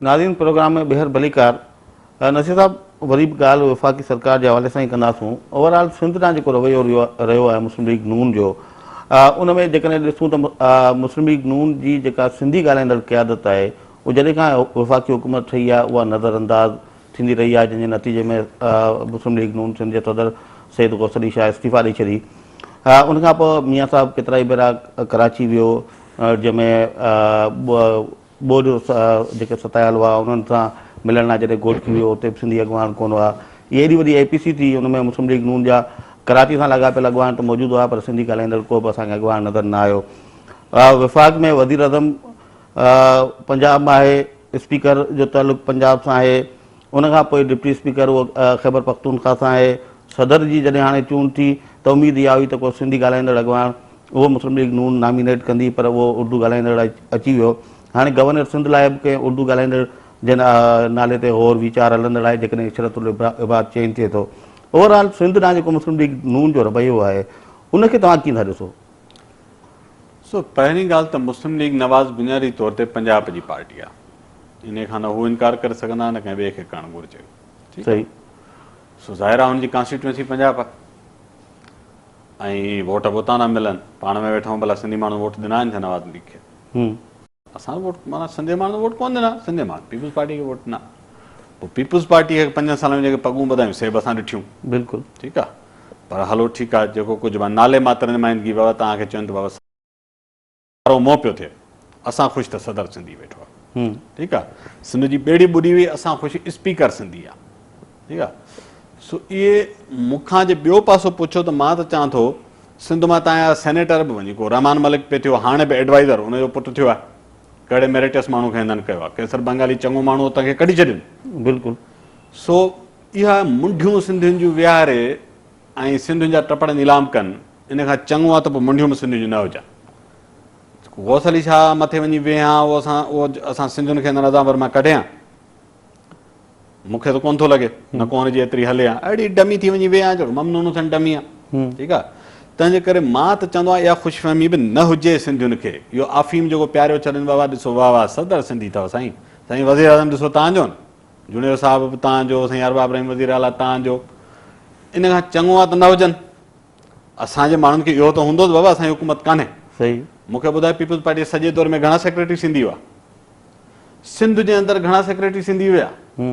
ناظرين پروگرام ۾ ٻيهر ڀليڪار. نصير صاحب وري به ڳالهه وفاقي سرڪار جي حوالي سان ئي ڪنداسون. اوور آل سنڌ ڏانهن جيڪو رويو رهيو آهي مسلم ليگ نون جو ان ۾ جيڪڏهن ڏسون ته مسلم ليگ نون جي جيڪا سنڌي ڳالهائيندڙ قيادت آهي اهو جڏهن کان وفاقي حڪومت ٺهي آهي اها نظر انداز ٿيندي رهي آهي جنهن جي نتيجي ۾ مسلم ليگ نون سنڌ جي صدر سيد غوث علي شاهه استعيفا ڏئي ڇڏي. ان کان پوء ميان صاحب ڪيترائي ڀيرا ڪراچي ويو جنهن ۾ ٻوڏ جيڪي ستايل هئا انهن سان ملڻ لاء جڏهن گهوٽڪي ويو اتي به سنڌي اڳواڻ ڪونه هئا. هي ايڏي وڏي اي پي سي ٿي ان ۾ مسلم ليگ نون جا ڪراچي سان لاڳاپيل اڳواڻ ته موجود هئا پر سنڌي ڳالهائيندڙ ڪو به اسان کي اڳواڻ نظر نه آيو. وفاق ۾ وزيراعظم پنجاب مان آهي، اسپيڪر جو تعلق پنجاب سان آهي، ان کان پوء ڊپٽي اسپيڪر اهو خيبر پختونخوا سان آهي. صدر جي جڏهن هاڻي چونڊ ٿي ته اميد اها هئي ته ڪو سنڌي ڳالهائيندڙ اڳواڻ اهو مسلم ليگ نون نامينيٽ ڪندي پر اهو اردو ڳالهائيندڙ اچي ويو. هاڻي گورنر سنڌ لاء به ڪنهن اردو ڳالهائيندڙ جي نالي تي غور ويچار هلندڙ آهي جيڪڏهن عشرت العباد چينج ٿئي ٿو. اوور آل سنڌ ڏانهن جيڪو مسلم ليگ نون جو رويو آهي ان کي توهان ڪيئن ٿا ڏسو؟ سو پهرين ڳالهه ته مسلم ليگ نواز بنيادي طور تي پنجاب جي پارٽي آهي. انهي کان نه هو انڪار ڪري سگهندا نه ڪنهن ٻئي کي ڪرڻ گهرجي. ٺيڪ آهي. سو ظاهر آهي هن جي ڪانسٽيٽوئنسي پنجاب آهي. ۽ ووٽ به اتان ٿا ملن. پاڻ ۾ ويٺا آهيون ڀلا سنڌي ماڻهن ووٽ ڏنا آهن ڇا نواز ليگ کي؟ اسان ووٽ معنيٰ سنڌي ماڻهن ووٽ ڪونه ڏنا، سنڌي ماڻهن پيپلز پارٽي کي ووٽ ڏنا. پوء پيپلز پارٽي کي پنجن سالن ۾ جيڪي پڳون ٻڌايون سي به اسان ڏٺيون. بلڪل. ٺيڪ آ پر هلو ٺيڪ آ جيڪو ڪجهه به نالي ماتر نمائندگي بابا توهان کي چون ته بابا سارو منهن پيو ٿئي اسان خوش ته صدر سنڌي ويٺو آ ٺيڪ آ سنڌ جي ٻيڙي ٻڏي وئي اسان خوش اسپيڪر سنڌي آ ٺيڪ آ سو اهي مون کان جي ٻيو پاسو پڇو ته مان ته چوان ٿو سنڌ مان تان جا سينيٽر به وڃي ڪو رحمان ملڪ پي ٿيو هاڻي به ايڊوائزر ان جو پٽ ٿيو آ ڪهڙي ميريٽس ماڻهو کي هنن ڪيو آ قيصر بنگالي چڱو ماڻهو هو تنهن کي ڪڍي ڇڏين بلڪل سو اها منڍيون سنڌين جون ويهاري ۽ سنڌين جا ٽپڙ نيلام ڪن، ان کان چڱو آ ته پوء منڍيون به سنڌين جون نه هجن. غوث علي شاهه مٿي وڃي ويهي ها، اهو اسان اهو اسان سنڌين کي هن رضامبر مان ڪڍي ها. مون کي ته ڪونه ٿو لڳي، نه ڪو هن جي ايتري هلي ها. اهڙي ڊمي ٿي وڃي ويهي ها جو ممنون حسين ڊمي آ. ٺيڪ آ. تنهن جي ڪري مان ته چوندو آهيان اها خوش فهمي به نه هجي سنڌين کي. اهو آفيم جيڪو پياريو ڇڏين بابا ڏسو واهه واهه صدر سنڌي اٿو سائين. سائين وزيراعظم ڏسو تان جو نه. جوڻيجو صاحب به تان جو، سائين ارباب رحيم وزير اعليٰ تان جو. ان کان چڱو آ ته نه هجن. اسان جي ماڻهن کي اهو ته هوندو ته بابا اسان جي حڪومت ڪانهي. صحيح. مون کي ٻڌايو پيپلز پارٽي جي سڄي دور ۾ گهڻا سيڪريٽري سنڌي هئا؟ سنڌ جي اندر گهڻا سيڪريٽري سنڌي هيا؟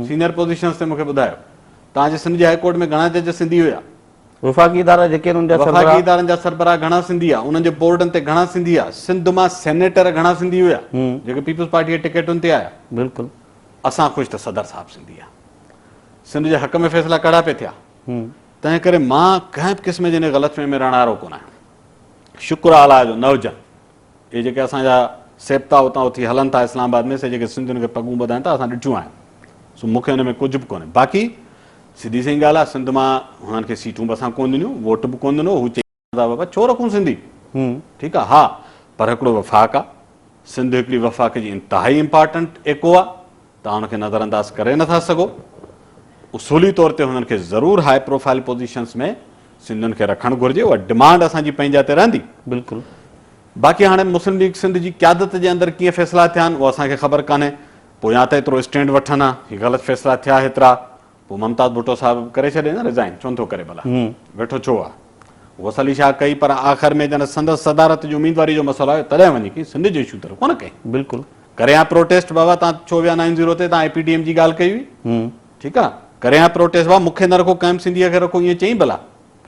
سينئر پوزيشنز تي مون کي ٻڌايو. توهان جي سنڌ جي هائي ڪورٽ ۾ گهڻا جج سنڌي هيا؟ وفاقي ادارا جيڪي آهن انهن جا وفاقي سربراهه. ادارن جا سربراهه گهڻا سنڌي هئا؟ انهن جي بورڊن تي گهڻا سنڌي هئا؟ سنڌ مان سينيٽر گهڻا سنڌي هيا؟ جيڪي پيپلز پارٽي جي ٽڪيٽن تي آيا؟ بلڪل. اسان خوش ته صدر صاحب سنڌي آ. سنڌ جي حق ۾ فيصلا ڪهڙا پئي ٿيا. تنهن ڪري مان ڪنهن به قسم جي ان غلط فهمي ۾ رهڻ وارو ڪونه آهيان. شڪر آ الله جو نه هجن. اهي جيڪي اسان جا سيبتا اتان اٿي هلن ٿا اسلام آباد ۾ سي جيڪي سنڌين کي پڳون ٻڌائين ٿا اسان ڏٺيون آهن. سو مون کي ان ۾ ڪجهه به ڪونهي. باقي سڌي سئين ڳالهه آ سنڌ مان هنن کي سيٽون به اسان ڪونه ڏنيون، ووٽ به ڪونه ڏنو، هو چئي ٿا بابا ڇو رکون سنڌي ٺيڪ آ ها پر هڪڙو وفاق آ سنڌ هڪڙي وفاق جي انتهائي امپارٽنٽ ايڪو آ توهان ان کي نظر انداز ڪري نٿا سگهو اصولي طور تي هنن کي ضرور هاء پروفائل پوزيشنس ۾ سنڌين کي رکڻ گهرجي اها ڊمانڊ اسان جي پنهنجا تي رهندي بلڪل باقي هاڻي مسلم ليگ سنڌ جي قيادت جي اندر ڪيئن فيصلا ٿيا آهن اهو اسان کي خبر ڪانهي پوء يا ته ايترو اسٽينڊ وٺن ها هي غلط فيصلا ٿيا هيترا پوء ممتاز ڀٽو صاحب به ڪري ڇڏي نه ريزائن ڇو نٿو ڪري ڀلا ويٺو ڇو آ غوث علي شاهه ڪئي پر آخر ۾ جڏهن سندس صدارت جي اميدواري جو مسئلو آيو تڏهن وڃي ڪئي سنڌ جو اشو ته ڪونه ڪئي بلڪل ڪري ها پروٽيسٽ بابا تان ڇو ويا نائن زيرو تي تان اي پي ڊي ايم جي ڳالهه ڪئي هئي ٺيڪ آ ڪري ها پروٽيسٽ بابا مونکي نه رکو ڪنهن به سنڌي کي رکو ائين چئين ڀلا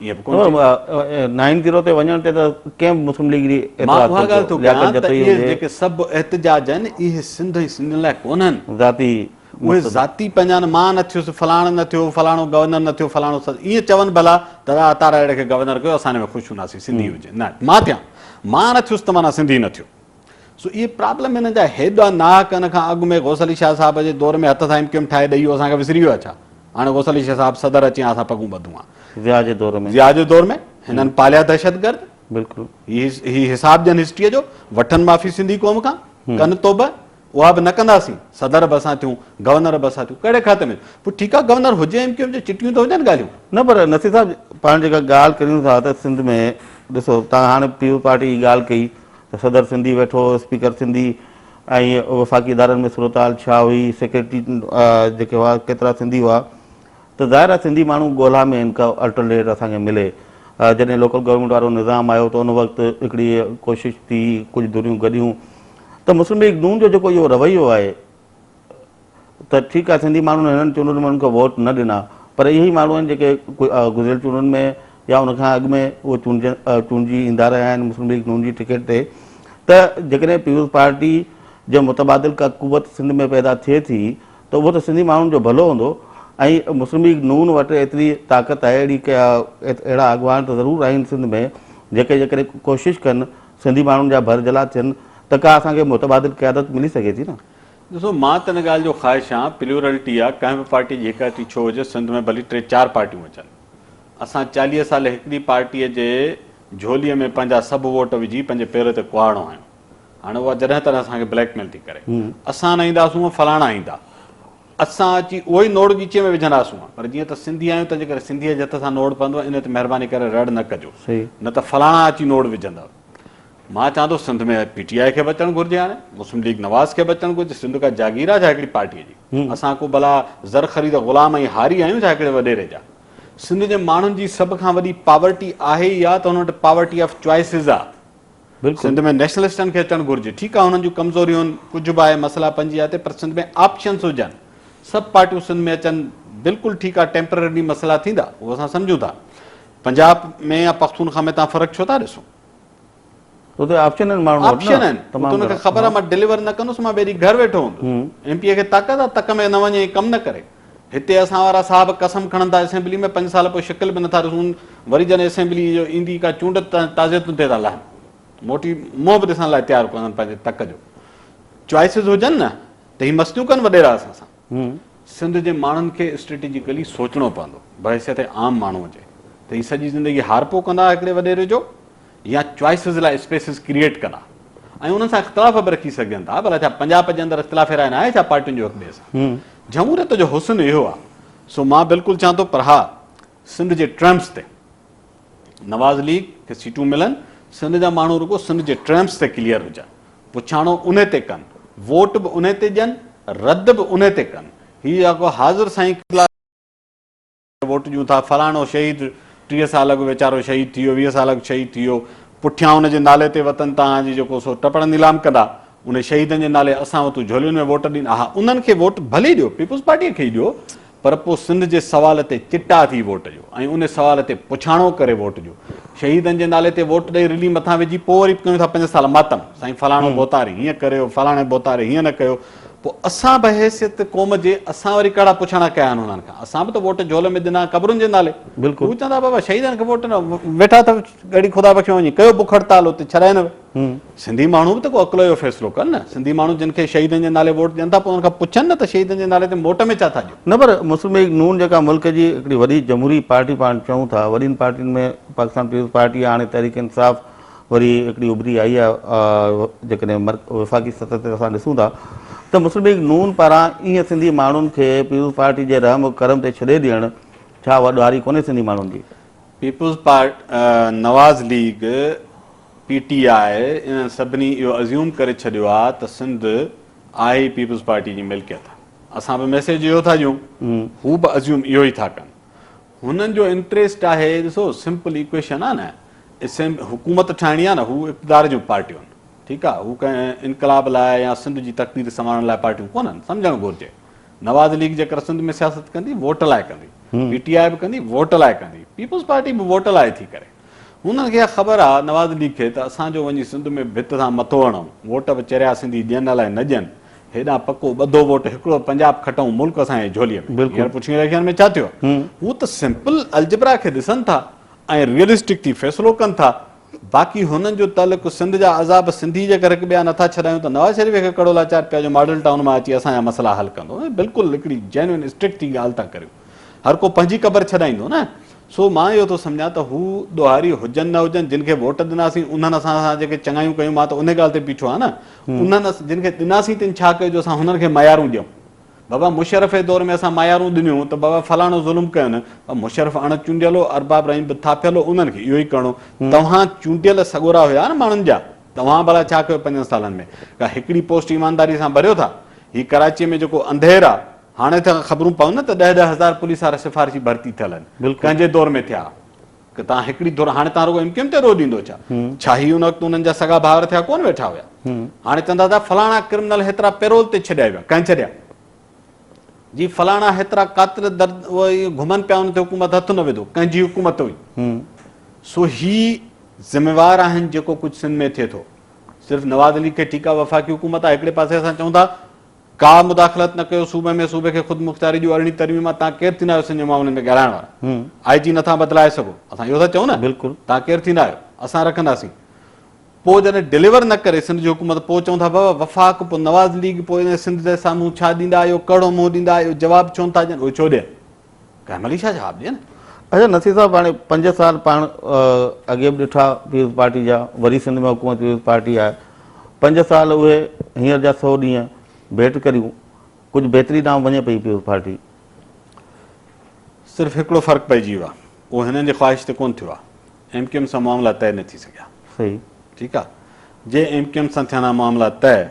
ائين به ڪونه چئي. نائن زيرو تي وڃڻ تي ته ڪنهن به مسلم ليگ جي مان اها ڳالهه ٿو ڪيان ته اهي جيڪي سڀ احتجاج آهن اهي سنڌ ۽ سنڌين لاء ڪونهن. ذاتي اهي ذاتي پنهنجا آهن مان نه ٿيس فلاڻو نه ٿيو فلاڻو گورنر نه ٿيو فلاڻو ائين چون ڀلا ته عطا راهڙ کي گورنر ڪيو اسان ان ۾ خوش هونداسين سنڌي هجي نه مان ٿيان مان نه ٿيس ته معنيٰ سنڌي نه ٿيو. سو اهي پرابلم هنن جا هيڏا ناحق ان کان اڳ ۾ غوث علي شاهه صاحب جي دور ۾ هٿ سان ايم ڪيو ايم ٺاهي ڏئي ويو اسان کي وسري ويو آهي ڇا؟ هاڻي غوث علي شاهه صاحب صدر اچي ها اسان پڳون ٻڌون ها. ضياء جي دور ۾. ضياء جي دور ۾ هنن پاليا دهشتگرد. بلڪل. هي هي حساب ڏين هسٽريء جو، وٺن معافي سنڌي قوم کان، ڪن توبه، اها به نه ڪنداسين، صدر به اسان ٿيون، گورنر به اسان ٿيون، ڪهڙي کاتي ۾؟ پوء ٺيڪ آهي گورنر هجي ايم ڪيو ايم جي چٽيون ته هجن ڳالهيون. نه پر نصير صاحب پاڻ جيڪا ڳالهه ڪريون ٿا ته سنڌ ۾ ڏسو تان هاڻي پيپلز پارٽي جي ڳالهه ڪئي ته صدر سنڌي ويٺو، اسپيڪر سنڌي ۽ وفاقي ادارن ۾ صورتحال ڇا هئي، سيڪريٽري جيڪي هئا ڪيترا سنڌي هئا ته ظاهر آهي سنڌي ماڻهو ڳولا ۾ آهن ڪا الٽرنيٽ اسان کي ملي. جڏهن لوڪل گورنمينٽ وارو نظام آيو ته ان وقت هڪڙي ڪوشش ٿي ڪجهه ڌريون گڏيون ته مسلم ليگ نون جو جيڪو اهو رويو آهي ته ٺيڪ آهي سنڌي ماڻهن هنن چونڊن ۾ انهن کي ووٽ نه ڏنا پر اهي ئي ماڻهو آهن جيڪي گذريل چونڊن ۾ يا ان کان اڳ ۾ اهي چونڊجي ايندا رهيا آهن مسلم ليگ نون جي ٽڪيٽ تي ته جيڪڏهن پيپلز پارٽي جي متبادل ڪا قوت سنڌ ۾ پيدا ٿئي ٿي ته اهو ته سنڌي ماڻهن جو ڀلو هوندو ۽ مسلم ليگ نون وٽ ايتري طاقت آهي اهڙي اهڙا اڳواڻ ته ضرور آهن سنڌ ۾ جيڪي جيڪڏهن ڪوشش ڪن سنڌي ماڻهن جا ڀرجهلا ٿين ته ڪا اسان کي متبادل قيادت ملي سگهي ٿي نه. ڏسو مان ته ان ڳالهه جو خواهش آهيان پليورلٽي آ ڪنهن به پارٽي جي هڪ هٽي ڇو هجي سنڌ ۾ ڀلي ٽي چار پارٽيون اچن اسان 40 سال هڪڙي پارٽي جي جهولي ۾ پنهنجا سڀ ووٽ وجهي پنهنجي پير تي ڪهاڙو هنيو هاڻي اها جڏهن تڏهن اسان کي بليڪ ميل ٿي ڪري اسان نه اينداسون فلاڻا ايندا اسان اچي اهو ئي نوڙ ڳچيء ۾ وجهنداسون پر جيئن ته سنڌي آهيون تنهنجي ڪري سنڌيء جي هٿ سان نوڙ پوندو ان تي مهرباني ڪري رڙ نه ڪجو نه ته فلاڻا اچي نوڙ وجهندؤ مان چوان ٿو سنڌ ۾ پي ٽي آء کي به اچڻ گهرجي هاڻي مسلم ليگ نواز کي به اچڻ گهرجي سنڌ ڪا جاگير آ ڇا هڪڙي پارٽي جي اسان ڪو ڀلا زر خريد غلام ۽ هاري آهيون ڇا هڪڙي وڏيري جا سنڌ جي ماڻهن جي سڀ کان وڏي پاورٽي آهي اها ته هنن وٽ پاورٽي آف چوائسز آ سنڌ ۾ نيشنلسٽن کي اچڻ گهرجي ٺيڪ آ هنن جون ڪمزوريون ڪجهه به آهي مسئلا پنهنجي جاء تي پر سنڌ ۾ آپشنس هجن سڀ پارٽيون سنڌ ۾ اچن بلڪل ٺيڪ آ ٽيمپررلي مسئلا ٿيندا اهو اسان سمجهون ٿا پنجاب ۾ يا پختونخوا ۾ تان فرق ڇو ٿا ڏسو اتي آپشن آهن ماڻهن وٽ آپشن آهن اتي ان کي خبر آهي مان ڊليور نه ڪندس مان ٻئي ڏينهن گهر ويٺو هوندس ايم پي اي کي طاقت آهي تڪ ۾ نه وڃي ۽ ڪم نه ڪري هتي اسان وارا صاحب قسم کڻن ٿا اسيمبلي ۾ 5 سال پوء شڪل به نٿا ڏسون وري جڏهن اسيمبلي جو ايندي ڪا چونڊ تعزيتن تي ٿا لهن موٽي منهن به ڏسڻ لاء تيار ڪونهن پنهنجي تڪ جو چوائسز هجن نه ته هي مستيون ڪن وڏيرا اسان سان سنڌ جي ماڻهن کي اسٽريٽجيڪلي سوچڻو پوندو بحيثيت عام ماڻهو جي ته هي سڄي زندگي هارپو ڪندا هڪڙي وڏيري جو يا چوائسز لاء اسپيسز ڪريئيٽ ڪندا ۽ انهن سان اختلاف به رکي سگهجن ٿا ڀلا ڇا پنجاب جي اندر اختلاف راء ناهي ڇا پارٽين جو هڪ ٻئي سان جمهوريت جو حسن اهو آهي سو مان بلڪل چوان ٿو پر ها سنڌ جي ٽرمس تي نواز ليگ کي سيٽون ملن سنڌ جا ماڻهو رڳو سنڌ جي ٽرمس تي ڪليئر هجن پڇاڻو انهي تي ڪن ووٽ به انهي تي ڏين رد به انهي تي ڪن هي جيڪو حاضر سائين قبلا ووٽ ڏيون ٿا فلاڻو شهيد 30 سال اڳ ويچارو شهيد ٿي ويو 20 سال اڳ شهيد ٿي ويو پٺيان ان جي نالي تي وطن تان جي جيڪو سو ٽپڙ نيلام ڪندا انهي شهيدن جي نالي اسان وتون جهولين ۾ ووٽ ڏين ها انهن کي ووٽ ڀلي ڏيو پيپلز پارٽي کي ئي ڏيو پر پوء سنڌ جي سوال تي چٽا ٿي ووٽ ڏيو ۽ ان سوال تي پڇاڻو ڪري ووٽ ڏيو. شهيدن جي نالي تي ووٽ ڏئي رلي مٿان وجهي پوء وري ڪيون ٿا 5 سال ماتم، سائين فلاڻو ڀوتاري هيئن ڪريو، فلاڻي ڀوتاري هيئن نه ڪيو. پوء اسان بحيثيت قوم جي اسان وري ڪهڙا پڇاڻا ڪيا آهن انهن کان؟ اسان به ته ووٽ جهول ۾ ڏنا قبرن جي نالي. هو چوندا بابا شهيدن کي ووٽ نه ويٺا اٿو ڳڙهي خدا بخش ۾ وڃي ڪيو بک هڙتال اتي ڇڏائينو. سنڌي ماڻهو به ته ڪو عقل جو فيصلو ڪن نه. سنڌي ماڻهو جن کي شهيدن جي نالي ووٽ ڏين ٿا پوء انهن کان پڇن نه ته شهيدن جي نالي تي موٽ ۾ ڇا ٿا ڏيو. نه پر مسلم ليگ نون جيڪا ملڪ جي هڪڙي وڏي جمهوري پارٽي پاڻ چئون ٿا وڏين پارٽين ۾ پاڪستان پيپلز پارٽي آهي هاڻي تحريڪ انصاف وري هڪڙي اڀري آئي آهي جيڪڏهن وفاقي سطح تي اسان ڏسون ٿا ته مسلم ليگ نون پاران ائين سنڌي ماڻهن کي پيپلز پارٽي جي رحم و ڪرم تي ڇڏي ڏيڻ ڇا اها ڏوهاري ڪونهي سنڌي ماڻهن جي؟ Peoples part, Nawaz league, P T I انهن سڀني اهو ازيوم ڪري ڇڏيو آ ته سنڌ آهي ئي پيپلز پارٽي جي ملڪيت. اسان به ميسيج اهو ٿا ڏيون، هو به ازيوم اهو ئي ٿا ڪن. هنن جو انٽريسٽ آهي، ڏسو سمپل ايڪويشن آ نه، اسيمبلي حڪومت ٺاهڻي آ نه، هو اقتدار جون پارٽيون آهن، ٺيڪ آ، هو ڪنهن انقلاب لاء يا سنڌ جي تقدير سنوارڻ لاء پارٽيون ڪونهن، سمجهڻ گهرجي. نواز ليگ جيڪر سنڌ ۾ سياست ڪندي ووٽ لاء ڪندي، پي ٽي آء به ڪندي ووٽ لاء ڪندي، پيپلز پارٽي به ووٽ لاء ٿي ڪري. هنن کي اها خبر آ نواز ليگ کي ته اسان جو وڃي سنڌ ۾ ڀت سان مٿو هڻون، ووٽ به چريا سنڌي ڏين الائي نه ڏين، هيڏانهن پڪو ٻڌو ووٽ هڪڙو پنجاب کٽئون ملڪ اسان جي جهوليء ۾. هينئر پڇين اليڪشن ۾ ڇا ٿيو؟ هو ته سمپل الجبرا کي ڏسن ٿا ۽ ريئلسٽڪ ٿي فيصلو ڪن ٿا. باقي هنن جو تعلق سنڌ جا عذاب سنڌي جيڪر هڪ ٻيا نٿا ڇڏايون ته نواز شريف کي ڪڙو لاچار پيا جو ماڊل ٽائون مان اچي اسان جا مسئلا حل ڪندو. بلڪل هڪڙي جينوئن اسٽرڪٽ ٿي ڳالهه ٿا ڪريون. هر ڪو پنهنجي قبر ڇڏائيندو نه. سو مان اهو ٿو سمجهان ته هو ڏوهاري هجن نه هجن جن کي ووٽ ڏناسين انهن اسان سان جيڪي چڱايون ڪيون مان ته انهي ڳالهه تي بيٺو آهيان نه انهن جن کي ڏناسين تن ڇا ڪيو جو اسان هنن کي ميارون ڏيون. بابا مشرف جي دور ۾ اسان ميارون ڏنيون ته بابا فلاڻو ظلم ڪيو نه بابا مشرف اڻ چونڊيل هو ارباب رحيم به ٿاڦيل هو انهن کي اهو ئي ڪرڻو توهان چونڊيل سڳورا هيا نه ماڻهن جا. توهان ڀلا ڇا ڪيو پنجن سالن ۾ ڪا هڪڙي پوسٽ ايمانداري سان ڀريو ٿا؟ هي ڪراچي ۾ جيڪو انڌير آ هاڻي ته خبرون پون نه ته ڏهه ڏهه هزار پوليس وارا سفارشي ڀرتي ٿيل آهن ڪنهن جي دور ۾ ٿيا؟ توهان هڪڙي ڌر هاڻي توهان رڳو ايم ڪيو ايم تي ڏوهه ڏيندو ڇا؟ ڇا هي ان وقت انهن جا سڳا ڀائر ٿيا ڪونه ويٺا هيا؟ هاڻي چوندا ته فلاڻا ڪرمنل هيترا پيرول تي ڇڏيا ويا ڪنهن ڇڏيا؟ جي فلاڻا هيترا قاتل در گهمن پيا ان تي حڪومت هٿ نه وڌو ڪنهن جي حڪومت هئي؟ سو هي ذميوار آهن جيڪو ڪجهه سنڌ ۾ ٿئي ٿو صرف نواز ليگ کي ٺيڪ آهي وفاقي حڪومت آهي هڪڙي پاسي اسان چئون ٿا ڪا مداخلت نه ڪيو صوبي ۾ صوبي کي خودمختياري ڏيو ارڙهين ترميم آهي توهان ڪير ٿيندا آهيو سنڌ جي معاملن ۾ ڳالهائڻ وارا آء جي نٿا بدلائي سگهو اسان اهو ٿا چئون نه بلڪل توهان ڪير ٿيندا آهيو اسان رکنداسين پوء جڏهن ڊليور نه ڪري سنڌ جي حڪومت پوء چئون ٿا بابا وفاق پوء نواز ليگ پوء ان سنڌ جي سامهون ڇا ڏيندا اهو ڪهڙو منهن ڏيندا اهو جواب ڇو نٿا ڏين اهو ڇو ڏين ڪنهن مهل ئي ڇا جواب ڏين. اڇا نصير صاحب هاڻي پنج سال پاڻ اڳي به ڏٺا پيپلز پارٽي جا وري سنڌ ۾ حڪومت پيپلز پارٽي آهي پنج سال اهي هينئر جا سو ڏينهن ڀيٽ ڪريون ڪجهه بهتري ڏانهن وڃي پئي پيپلز پارٽي. صرف هڪڙو فرق پئجي ويو آهي اهو هنن جي خواهش تي ڪونه ٿيو آهي ايم ڪيو ايم سان معاملا طئي نه ٿي سگهيا. صحيح. ٺيڪ آ جي ايم ڪيو ايم سان ٿين ها معاملا طئي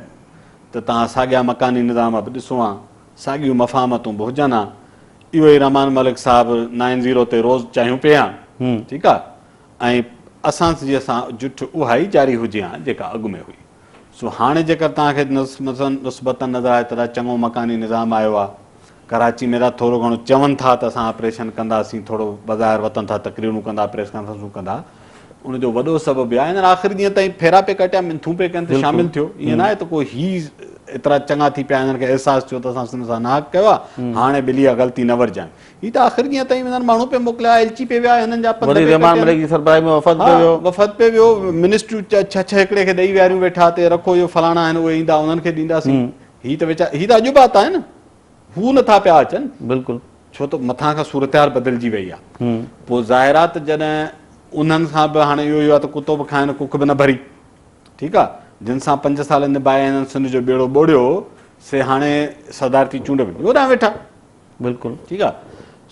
ته توهان ساڳيا مڪاني نظام به ڏسو ها ساڳيون مفاهمتون به هجن ها اهو ئي رحمان ملڪ صاحب نائن زيرو تي روز چانهيون پي ها ٺيڪ آ ۽ اسان جي سان جٺ اها ئي جاري هجي ها جيڪا اڳ ۾ هئي سو هاڻي جيڪر توهان کي نسبتاً نظر آيو ته چڱو مڪاني نظام آيو آ ڪراچي ۾ ته ٿورو گهڻو چون ٿا ته اسان آپريشن ڪنداسين ٿورو بظاهر وتن ٿا تقريرون ڪندا پريس ڪانفرنسون ڪندا ان جو وڏو سبب اهو آهي هنن آخري ڏينهن تائين ڦيرا پئي ڪٽيا منٿون پئي ڪن ته شامل ٿيو ائين نه آهي ته ڪو هي ايترا چڱا ٿي پيا هنن کي احساس ٿيو ته اسان سنڌ سان ناحق ڪيو آهي هاڻي ٻلي اها غلطي نه ورجايون هي ته آخري ڏينهن تائين هنن ماڻهو پئي موڪليا ايلچي پئي ويا هنن جا پنڌ وري پئي رحمان ڪٽيا ملڪ جي سربراهي ۾ وفد ها پئي ويو وفد پئي ويو منسٽريون ڇهه ڇهه هڪڙي کي ڏئي ويهاريون ويٺا ته رکو اهو فلاڻا آهن اهي ايندا انهن کي ڏينداسين هي ته ويچارا هي ته اڄ به آتا آهن هو نه ٿا پيا اچن. بلڪل. ڇو ته مٿان کان صورتحال بدلجي وئي آ. پوء ظاهر آ ته جڏهن انهن سان به هاڻي اهو ئي آ ته ڪتو به کائن ڪک به نه ڀري. ٺيڪ آ. جن سان پنج سال نڀائي هنن سنڌ جو ٻيڙو ٻوڙيو سي هاڻي صدارتي چونڊ به هوڏانهن ويٺا. بلڪل. ٺيڪ آ.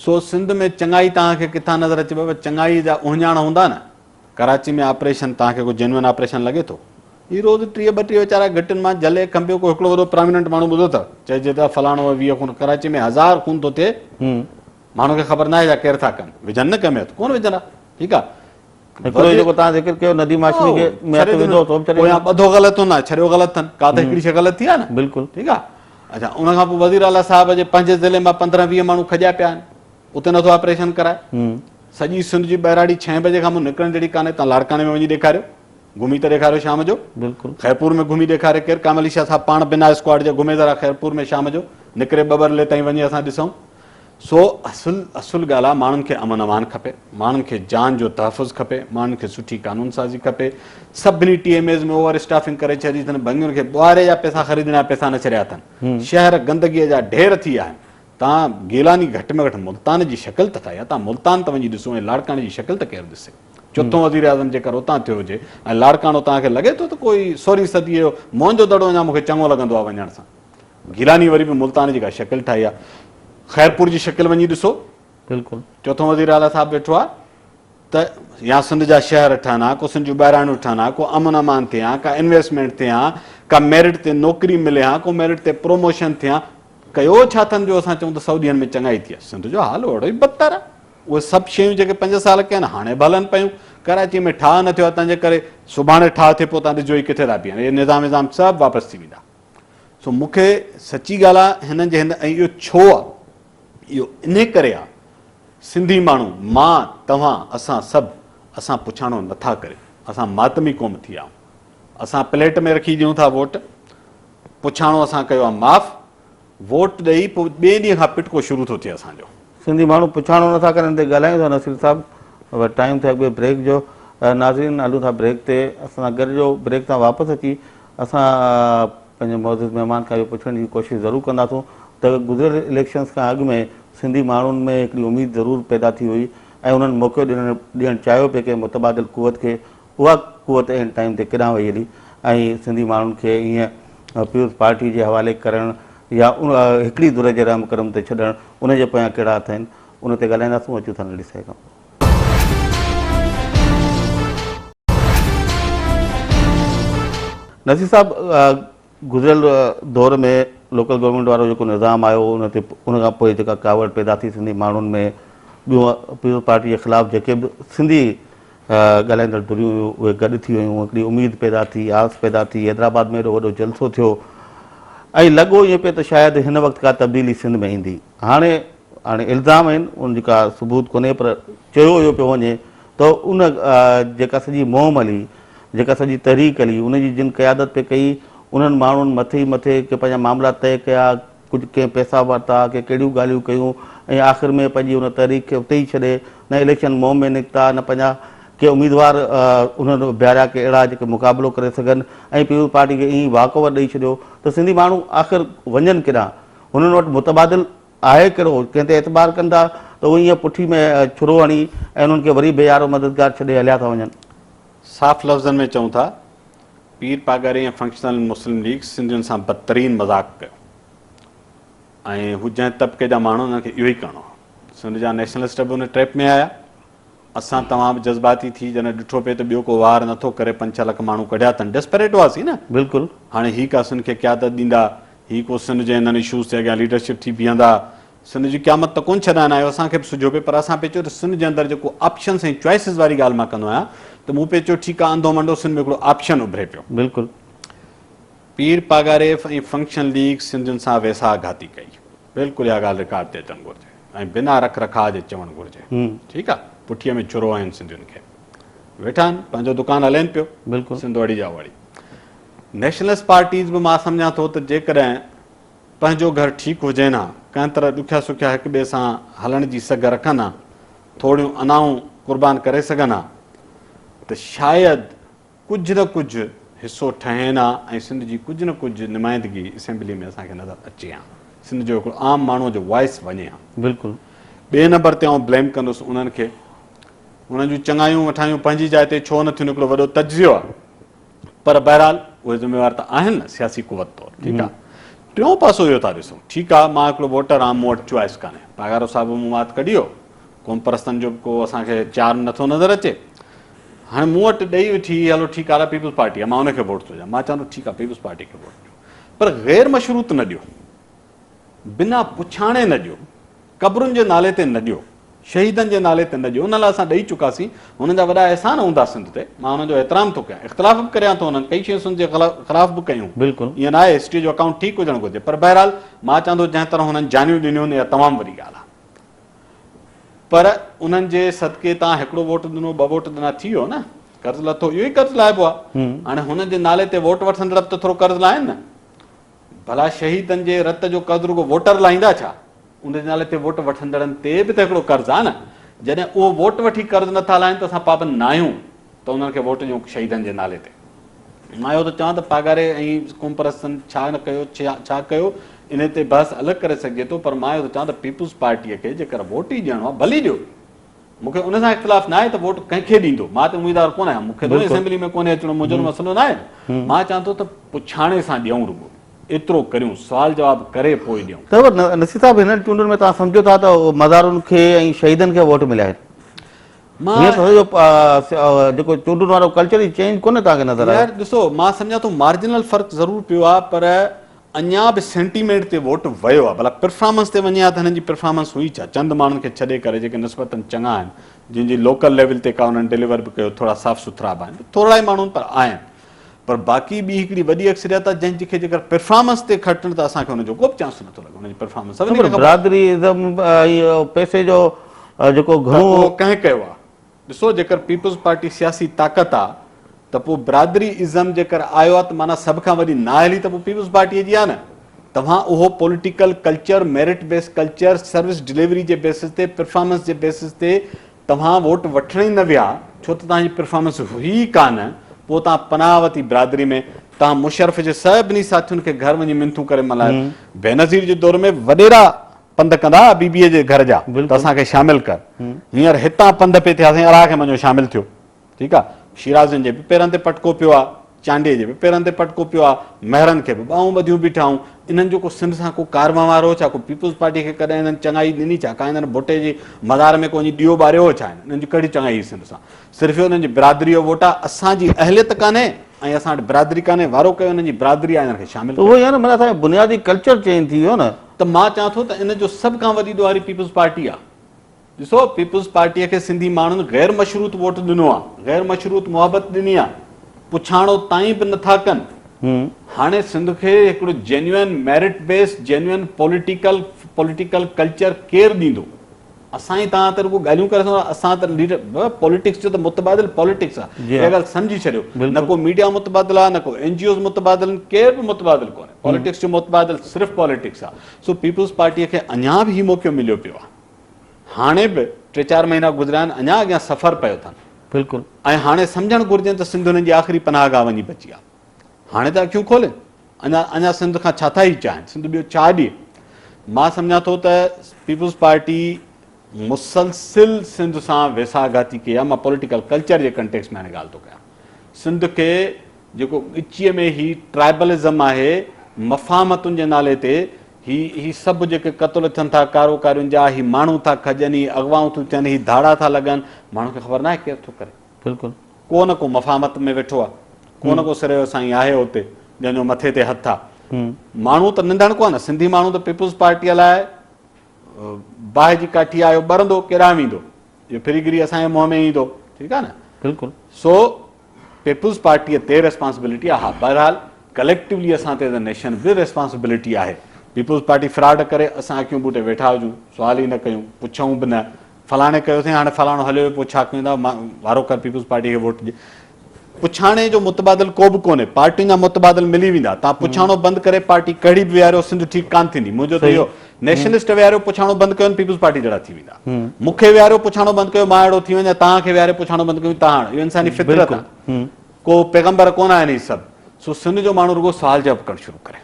سو سنڌ ۾ چڱائي توهان کي ڪٿان نظر اچي بابا چڱائي جا اهڃاڻ هوندا نه. ڪراچي ۾ آپريشن توهان کي ڪو جينوئن آپريشن لڳي ٿو؟ هي روز ٽيهه ٻٽيهه ويچارا گهٽين مان جهلي کنڀيو ڪو هڪڙو وڏو پراميننٽ ماڻهو ٻڌو اٿو چئجي ته فلاڻو 20 خون ڪراچي ۾ هزار خون ٿو ٿئي ماڻهو کي خبر ناهي ڇا ڪير ٿا ڪن وجهن نه ڪنهن ۾ هٿ ڪونه وجهندا ٺيڪ آ هڪڙو جيڪو توهان ذڪر ڪيو نديم هاشمي کي ۾ هٿ وڌو سو به ڇڏي پويان ٻڌو غلط هوندا ڇڏيو غلط اٿن ڪا ته هڪڙي شي غلط ٿي آ نه بلڪل ٺيڪ آ اڇا ان کان پوء وزير اعليٰ صاحب جي پنهنجي ضلعي مان 15 20 ماڻهو کڄيا پيا آهن اتي نٿو آپريشن ڪرائي. سڄي سنڌ جي ٻهراڙي ڇهين بجي کان پوء نڪرڻ جهڙي ڪانهي تان لاڙڪاڻي ۾ وڃي ڏيکاريو گهمي ته ڏيکاريو شام جو. بلڪل. خيرپور ۾ گهمي ڏيکاري ڪير ڪامل علي شاهه صاحب پاڻ بنا اسڪواڊ جي گهمي ذرا خيرپور ۾ شام جو نڪري ٻٻرلي تائين وڃي اسان ڏسون. سو اصل اصل ڳالهه آ ماڻهن کي امن امان کپي ماڻهن کي جان جو تحفظ کپي ماڻهن کي سٺي قانون سازي کپي سڀني T M As ۾ over staffing ڪري ڇڏي اٿن ڀنگين کي ٻوهاري جا پئسا خريدڻ جا پئسا نه ڇڏيا اٿن شهر گندگي جا ڍير ٿي ويا آهن تان گيلاني گهٽ ۾ گهٽ ملتان جي شڪل ته ٺاهي ها، تان ملتان ته وڃي ڏسو ۽ لاڙڪاڻي جي شڪل ته ڪير ڏسي. چوٿون وزيراعظم جيڪر اتان ٿيو هجي ۽ لاڙڪاڻو توهان کي لڳي ٿو ته ڪوئي سورهين صديء جو موهن جو دڙو اڃا مون کي چڱو لڳندو آهي وڃڻ سان. گيلاني وري به ملتان جي ڪا شڪل ٺاهي ها. خيرپور جي شڪل وڃي ڏسو. بلڪل. چوٿون وزيراعليٰ صاحب ويٺو آهي. ته يا سنڌ جا شهر ٺهن ها، ڪو سنڌ جون ٻهراڙيون ٺهن ها، ڪو امن امان ٿئي ها، ڪا انويسٽمينٽ ٿئي ها، ڪا ميرٽ تي نوڪري ملي ها، ڪو ميرٽ تي پروموشن ٿئي ها، ڪيو ڇا اٿن جو اسان چئون ته سئو ڏينهن ۾ چڱائي ٿي آهي. سنڌ جو حال اهڙو ئي بدتر آهي. اهي سڀ شيون جيڪي پنج سال ڪيا آهن هاڻي به هلن پيون. ڪراچي ۾ ٺاهه نه ٿيو آهي تنهنجي ڪري سڀاڻي ٺاهه ٿئي پوء تان ڏسجو هي ڪٿي ٿا بيهن. اهي نظام وظام سڀ واپس ٿي ويندا. سو مون کي سچي ڳالهه آهي هنن جي هن ۽ اهو ڇو آهي؟ اهو انهي ڪري آهي سنڌي ماڻهو، مان، توهان، اسان سڀ، اسان پڇاڻو نه ٿا ڪريون. اسان ماتمي قوم ٿي ويا آهيون. اسان پليٽ ۾ رکي ڏيون ٿا ووٽ. پڇاڻو اسان ڪيو آهي معاف. ووٽ ڏئي پوء ٻئي ڏينهن کان پٽڪو شروع ٿو ٿئي اسان جو. سنڌي ماڻهو پڇاڻو نه ٿا ڪرن ان تي ڳالهايون ٿا نصير صاحب ٽائيم ٿيو آهي ٻئي بريڪ جو ناظرين هلون ٿا بريڪ تي اسان سان گڏجو بريڪ تان واپس اچي اسان پنهنجي معزز مهمان کان اهو پڇڻ جي ڪوشش ضرور ڪنداسون ته گذريل اليڪشنز کان اڳ ۾ سنڌي ماڻهن ۾ هڪڙي اميد ضرور پيدا ٿي هئي ۽ انهن موقعو ڏيڻ ڏيڻ چاهيو پئي ڪنهن متبادل قوت کي اها قوت عين ٽائيم تي ڪيڏانهن وئي هلي ۽ سنڌي ماڻهن کي ائين پيپلز پارٽي جي حوالي ڪرڻ يا هڪڙي ڌر جي رحم ڪرم تي ڇڏڻ ان جي پويان ڪهڙا هٿ آهن ان تي ڳالهائينداسون اچون ٿا ننڍي سائي کان پوء. نصير صاحب گذريل دور ۾ لوڪل گورنمينٽ وارو جيڪو نظام آيو ان تي ان کان پوء جيڪا ڪاوڙ پيدا ٿي سنڌي ماڻهن ۾ ٻيون پيپلز پارٽي جي خلاف جيڪي به سنڌي ڳالهائيندڙ ڌريون هيون اهي گڏ ٿي ويون هڪڙي اميد پيدا ٿي آس پيدا ٿي حيدرآباد ۾ ايڏو وڏو جلسو ٿيو ۽ لڳو ائين پئي ته شايد هن وقت ڪا تبديلي سنڌ ۾ ايندي هاڻي هاڻي الزام آهن ان جي ڪا ثبوت ڪونهي پر چيو اهو پيو وڃي ته ان جيڪا سڄي مهم هلي جيڪا سڄي تحريڪ هلي ان جي جن قيادت پئي ڪئي انهن ماڻهن مٿي ئي مٿي ڪي پنهنجا معاملا طئي ڪيا ڪجهه ڪنهن پئسا ورتا ڪي ڪهڙيون ڳالهيون ڪيون ۽ آخر ۾ پنهنجي ان تحريڪ کي اتي ئي ڇڏي نه اليڪشن مهم ۾ نڪتا نه پنهنجا ڪي اميدوار انهن بيهاريا ڪي اهڙا جيڪي مقابلو ڪري سگهن ۽ پيپلز پارٽي کي ائين ئي واڪ اوور ڏئي ڇڏيو ته سنڌي ماڻهو آخر وڃن ڪيڏانهن هنن وٽ متبادل آهي ڪهڙو ڪنهن تي اعتبار ڪن ٿا ته اهي ائين پٺي ۾ ڇرو هڻي ۽ انهن کي وري بي يارو مددگار ڇڏي هليا ٿا وڃن. صاف لفظن ۾ چئون ٿا پير پاڳاري ۽ فنڪشنل مسلم ليگ سنڌين سان بدترين مذاق ڪيو ۽ هو جنهن طبقي جا ماڻهو انهن کي اهو ئي ڪرڻو هو. سنڌ جا نيشنلسٽ به ان ٽريپ ۾ آيا. اسان توهان به جذباتي ٿي جڏهن ڏٺو پئي ته ٻيو ڪو وار نٿو ڪري پنج ڇهه لک ماڻهو ڪڍيا اٿن ڊيسپريٽ هئاسين نه. بلڪل. هاڻي هي ڪا سنڌ کي قيادت ڏيندا هي ڪو سنڌ جي انهن اشوز تي اڳيان ليڊرشپ ٿي بيهندا سنڌ جي قيامت ته ڪونه ڇڏائڻ آيو اسان کي به سجهيو پئي پر اسان پئي چيو ته سنڌ جي اندر جيڪو آپشنس ۽ چوائسز واري ڳالهه مان ڪندو آهيان ته مون پئي چيو ٺيڪ آهي انڌو منڊو سنڌ ۾ هڪڙو آپشن اڀري پيو. بلڪل. پير پاڳاري ۽ فنڪشن ليگ سنڌين سان ويساهه گهاتي ڪئي. بلڪل اها ڳالهه رڪارڊ تي اچڻ گهرجي ۽ بنا رک رکاء جي چوڻ گهرجي. ٺيڪ آهي پٺيء ۾ ڇرو آهن سنڌين کي ويٺا آهن پنهنجو دڪان هلين پيو. بلڪل. سنڌ اڙي جا اڙي. نيشنلسٽ پارٽيز به مان سمجهان ٿو ته جيڪڏهن پنهنجو گهر ٺيڪ هجين ها، ڪنهن طرح ڏکيا سکيا هڪ ٻئي سان هلڻ جي سگهه رکن ها، ٿورڙيون انائون قربان ڪري سگهن ها ته شايد ڪجهه نه ڪجهه حصو ٺهين ها ۽ سنڌ جي ڪجهه نه ڪجهه نمائندگي اسيمبلي ۾ اسان کي نظر اچي ها، سنڌ جو هڪڙو عام ماڻهوء جو وائس وڃي ها. بلڪل. ٻئي نمبر تي آئون بليم ڪندس انهن کي، انهن جون چڱايون وٺايون پنهنجي جاء تي ڇو نه ٿيون هڪڙو وڏو تجزيو آهي. پر بهرحال اهي ذميوار ته آهن نه سياسي قوت طور ٺيڪ آ ٽيون پاسو اهو ٿا ڏسون ٺيڪ آ مان هڪڙو ووٽر آهيان مون وٽ چوائس ڪانهي پاڳارو صاحب مون وات ڪڍي ويو قوم پرستن جو به ڪو اسان کي چارم نٿو نظر اچي هاڻي مون وٽ ڏئي وٺي هلو ٺيڪ آ پيپلز پارٽي آ مان ان کي ووٽ ٿو ڏيان مان چوان ٿو ٺيڪ آ پيپلز پارٽي کي ووٽ ڏيو پر غير مشروط نه ڏيو بنا پڇاڻي نه ڏيو، قبرن جي نالي تي نه ڏيو، شهيدن جي نالي تي نه ڏيو، انهن لاء اسان ڏئي چڪاسين، هنن جا وڏا احسان هوندا سنڌ تي، مان انهن جو احترام ٿو ڪيان، اختلاف به ڪريان ٿو انهن ڪئي شيون سنڌ جي خلاف به ڪيون، بلڪل. ائين ناهي، هسٽري جو اڪائونٽ ٺيڪ هجڻ گهرجي، پر بهرحال مان چوان ٿو جنهن طرح هنن جانيون ڏنيون اها تمام وڏي ڳالهه آهي، پر انهن جي صدقي تان هڪڙو ووٽ ڏنو ٻه ووٽ ڏنا ٿي ويو نه، قرض لٿو اهو ئي قرض لاهبو آهي، هاڻي هنن جي نالي تي ووٽ وٺندڙ به ته ٿورو قرض لاهين نه. ڀلا شهيدن جي رت جو قرض رڳو ووٽر لاهيندا ڇا؟ ان جي نالي تي ووٽ وٺندڙن تي به ته هڪڙو قرض آهي نه. جڏهن اهو ووٽ وٺي قرض نٿا لاهين ته اسان پابند ناهيون ته انهن کي ووٽ ڏيون شهيدن جي نالي تي. مان اهو ٿو چوان ته پاڳاري ۽ قومپرستن ڇا نه ڪيو ڇا ڪيو انهي تي بحث الڳ ڪري سگهجي ٿو پر مان اهو ٿو چوان ته پيپلز پارٽيء کي جيڪر ووٽ ئي ڏيڻو آهي ڀلي ڏيو. مون کي ان سان اختلاف ناهي ته ووٽ ڪنهن کي ڏيندو، مان ته اميدوار ڪونه آهيان، مون کي ته اسيمبلي ۾ ڪونهي اچڻو، منهنجو ته مسئلو ناهي نه، مان چوان ٿو ته پڇاڻي سان ڏيون رڳو ايترو ڪريون، سوال جواب ڪري پوء ڏيون. ته نصير صاحب هنن چونڊن ۾ توهان سمجهو ٿا ته مزارن کي ۽ شهيدن کي ووٽ مليا آهن؟ هينئر ته سڄو جيڪو چونڊن وارو ڪلچر ئي چينج ڪونه توهان کي نظر آيو؟ يار ڏسو مان سمجهان ٿو مارجنل فرق ضرور پيو آهي پر اڃا به سينٽيمينٽ تي ووٽ ويو آهي ڀلا پرفارمنس تي وڃي ها ته هنن جي پرفارمنس هئي ڇا چند ماڻهن کي ڇڏي ڪري جيڪي نسبتن چڱا آهن جن جي لوڪل ليول تي ڪا انهن ڊليور به ڪيو ٿورا صاف سٿرا به آهن ٿورڙا ئي ماڻهو پر آهن پر باقي ٻي هڪڙي وڏي اڪثريت آهي جنهن کي جيڪر پرفارمنس تي کٽڻ ته اسان کي ان جو ڪو به چانس نٿو لڳي ان جي پرفارمنس سڀني کي خبر برادري ازم ۽ پئسي جو جيڪو گهڻو اهو ڪنهن ڪيو آهي ڏسو جيڪر پيپلز پارٽي سياسي طاقت آ ته پوء برادري ازم جيڪر آيو آ ته معنيٰ سڀ کان وڏي نااهلي ته پوء پيپلز پارٽيء جي آ نه. توهان اهو political culture, merit base culture, service delivery جي بيسز تي، پرفارمنس جي بيسز تي توهان ووٽ وٺڻ ئي نه ويا ڇو ته توهان جي پرفارمنس هئي ئي ڪانه پوء توهان پناهه ورتي برادري ۾ توهان مشرف جي سڀني ساٿين کي گهر وڃي منٿون ڪري ملهايو. بينظير جي دور ۾ وڏيرا پنڌ ڪندا ها بي بيء جي گهر جا ته اسان کي شامل ڪر. هينئر هتان پنڌ پئي ٿيا سائين اراهه کي مڃو شامل ٿيو. ٺيڪ آ. شيرازين جي به پيرن تي پٽڪو پيو آ. چانڊيي جي به پيرن تي پٽڪو پيو آ، مهرن کي به ٻانهون ٻڌيون بيٺا آهون، انهن جو ڪو سنڌ سان ڪو ڪار وهنوار هو ڇا؟ ڪو پيپلز پارٽي کي ڪڏهن انهن چڱائي ڏني ڇا؟ ڪا انهن ڀٽي جي مزار ۾ ڪو وڃي ڏيئو ٻاريو هو ڇا؟ انهن جي ڪهڙي چڱائي هئي سنڌ سان؟ صرف اهو انهن جي برادري جو ووٽ آ، اسان جي اهليت ڪانهي ۽ اسان وٽ برادري ڪانهي، وارو ڪيو انهن جي برادري آ انهن کي شامل ته اهو ڪيو. ئي آ نه معنيٰ اسان جو بنيادي ڪلچر چينج ٿي ويو نه. ته مان چوان ٿو ته ان جو سڀ کان وڏي ڏوهاري پيپلز پارٽي آ. ڏسو پيپلز پارٽيء کي سنڌي ماڻهن غير مشروط ووٽ ڏنو آ، غير مشروط محبت ڏني آ، پڇاڻو تائين به نٿا ڪن. هاڻي سنڌ کي هڪڙو genuine merit base genuine political political culture ڪير ڏيندو؟ اسان ئي توهان ته رڳو ڳالهيون ڪري سگهون ٿا، اسان ته ليڊر بابا پوليٽڪس جو ته متبادل پوليٽڪس آ، اها ڳالهه سمجهي ڇڏيو، نه ڪو ميڊيا متبادل آ، نه ڪو اين جي اوز متبادل آهن، ڪير به متبادل ڪونهي، پوليٽڪس جو متبادل صرف پوليٽڪس آ، سو پيپلز پارٽيء کي اڃا به هي موقعو مليو پيو آ. هاڻي به ٽي چار مهينا گذريا آهن اڃا اڳيان سفر پيو اٿن. بلڪل. ۽ هاڻي سمجهڻ گهرجين ته سنڌ هنن جي آخري پناهه گاهه وڃي بچي آهي. هاڻي ته اکيون کولين. اڃا اڃا سنڌ کان ڇا ٿا هي چاهين؟ سنڌ ٻيو ڇا ڏئي؟ مان سمجهان ٿو ته پيپلز پارٽي مسلسل سنڌ سان ويساهه گهاتي ڪئي آهي. مان پوليٽيڪل ڪلچر جي ڪنٽيڪسٽ ۾ هاڻي ڳالهه ٿو ڪيان. سنڌ کي جيڪو ڳچيء ۾ هي ٽرائبلزم آهي، مفاهمتن جي نالي تي هي هي سڀ جيڪي قتل ٿين ٿا ڪارو ڪارين جا، هي ماڻهو ٿا کڄن، هي اغوائون ٿيون ٿين، هي ڌاڙا ٿا لڳن، ماڻهن کي خبر ناهي ڪير ٿو ڪري. بلڪل. ڪو نه ڪو مفاهمت ۾ ويٺو آ، ڪو نه ڪو سرهيو سائين آهي اتي، جنهن جو مٿي تي هٿ آ. ماڻهو ته ننڌڻڪو آ نه، سنڌي ماڻهو ته پيپلز پارٽيء لاء باهه جي ڪاٺي آ، اهو ٻرندو ڪيڏانهن ويندو؟ اهو ڦري گهري اسان جي منهن ۾ ايندو، ٺيڪ آ نه. بلڪل. سو پيپلز پارٽيء تي ريسپانسبلٽي آهي، ها بهرحال ڪليڪٽولي اسان تي ايز اي نيشن به ريسپانسبلٽي آهي. پيپلز پارٽي فراڊ ڪري اسان اکيون ٻوٽي ويٺا هجون، سوال ئي نه ڪيون، پڇون به نه، فلاڻي ڪيو سائين هاڻي فلاڻو هليو ويو پوء ڇا ڪيون ٿا، وارو ڪر پيپلز پارٽي کي ووٽ ڏي. پڇاڻي جو متبادل ڪو به ڪونهي، پارٽين جا متبادل ملي ويندا، توهان پڇاڻو بند ڪري پارٽي ڪهڙي به ويهاريو سنڌ ٺيڪ ڪانه ٿيندي، منهنجو ته اهو نيشنلسٽ ويهاريو پڇاڻو بند ڪيو پيپلز پارٽي جهڙا ٿي ويندا، مون کي ويهاريو پڇاڻو بند ڪيو مان اهڙو ٿي وڃان، توهان کي ويهاري پڇاڻو بند ڪيو توهان اهو انساني فطرت آهي، ڪو پيغمبر ڪونه آهن هي سڀ، سو سنڌ جو ماڻهو رڳو سوال جواب ڪرڻ شروع ڪري،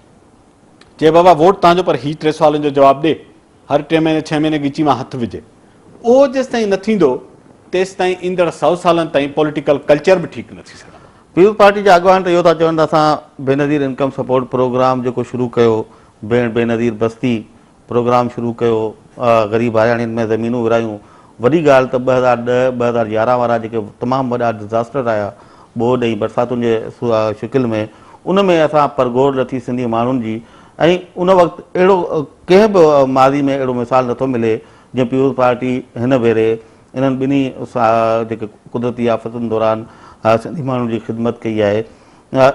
چئي بابا ووٽ توهان جو پر هي ٽي سوالن جو جواب ڏي، هر ٽي مهيني ڇهه مهيني ڳچي مان هٿ وجهي. اهو جيستائين نه ٿيندو تيستائين ايندڙ سئو سالن تائين پوليٽيڪل ڪلچر به ٺيڪ نه ٿي سگهندو. پيپلز پارٽي جا اڳواڻ ته اهو ٿا چون ته اسان بينظير انڪم سپورٽ پروگرام جيڪو شروع ڪيو، ڀيڻ بينظير بستي پروگرام شروع ڪيو، غريب هارياڻين ۾ زمينون ورهايون، وڏي ڳالهه ته 2010، 2011 وارا جيڪي تمام وڏا ڊزاسٽر آيا ٻوڏ ۽ برساتن جي شڪل ۾ ان ۾ اسان پرگهور لٿي سنڌي ماڻهن جي ۽ ان وقت اهڙو ڪنهن به ماضي ۾ اهڙو مثال نٿو ملي جيئن پيپلز پارٽي هن ڀيري انهن ٻنهي جيڪي قدرتي آفتن دوران سنڌي ماڻهن جي خدمت ڪئي آهي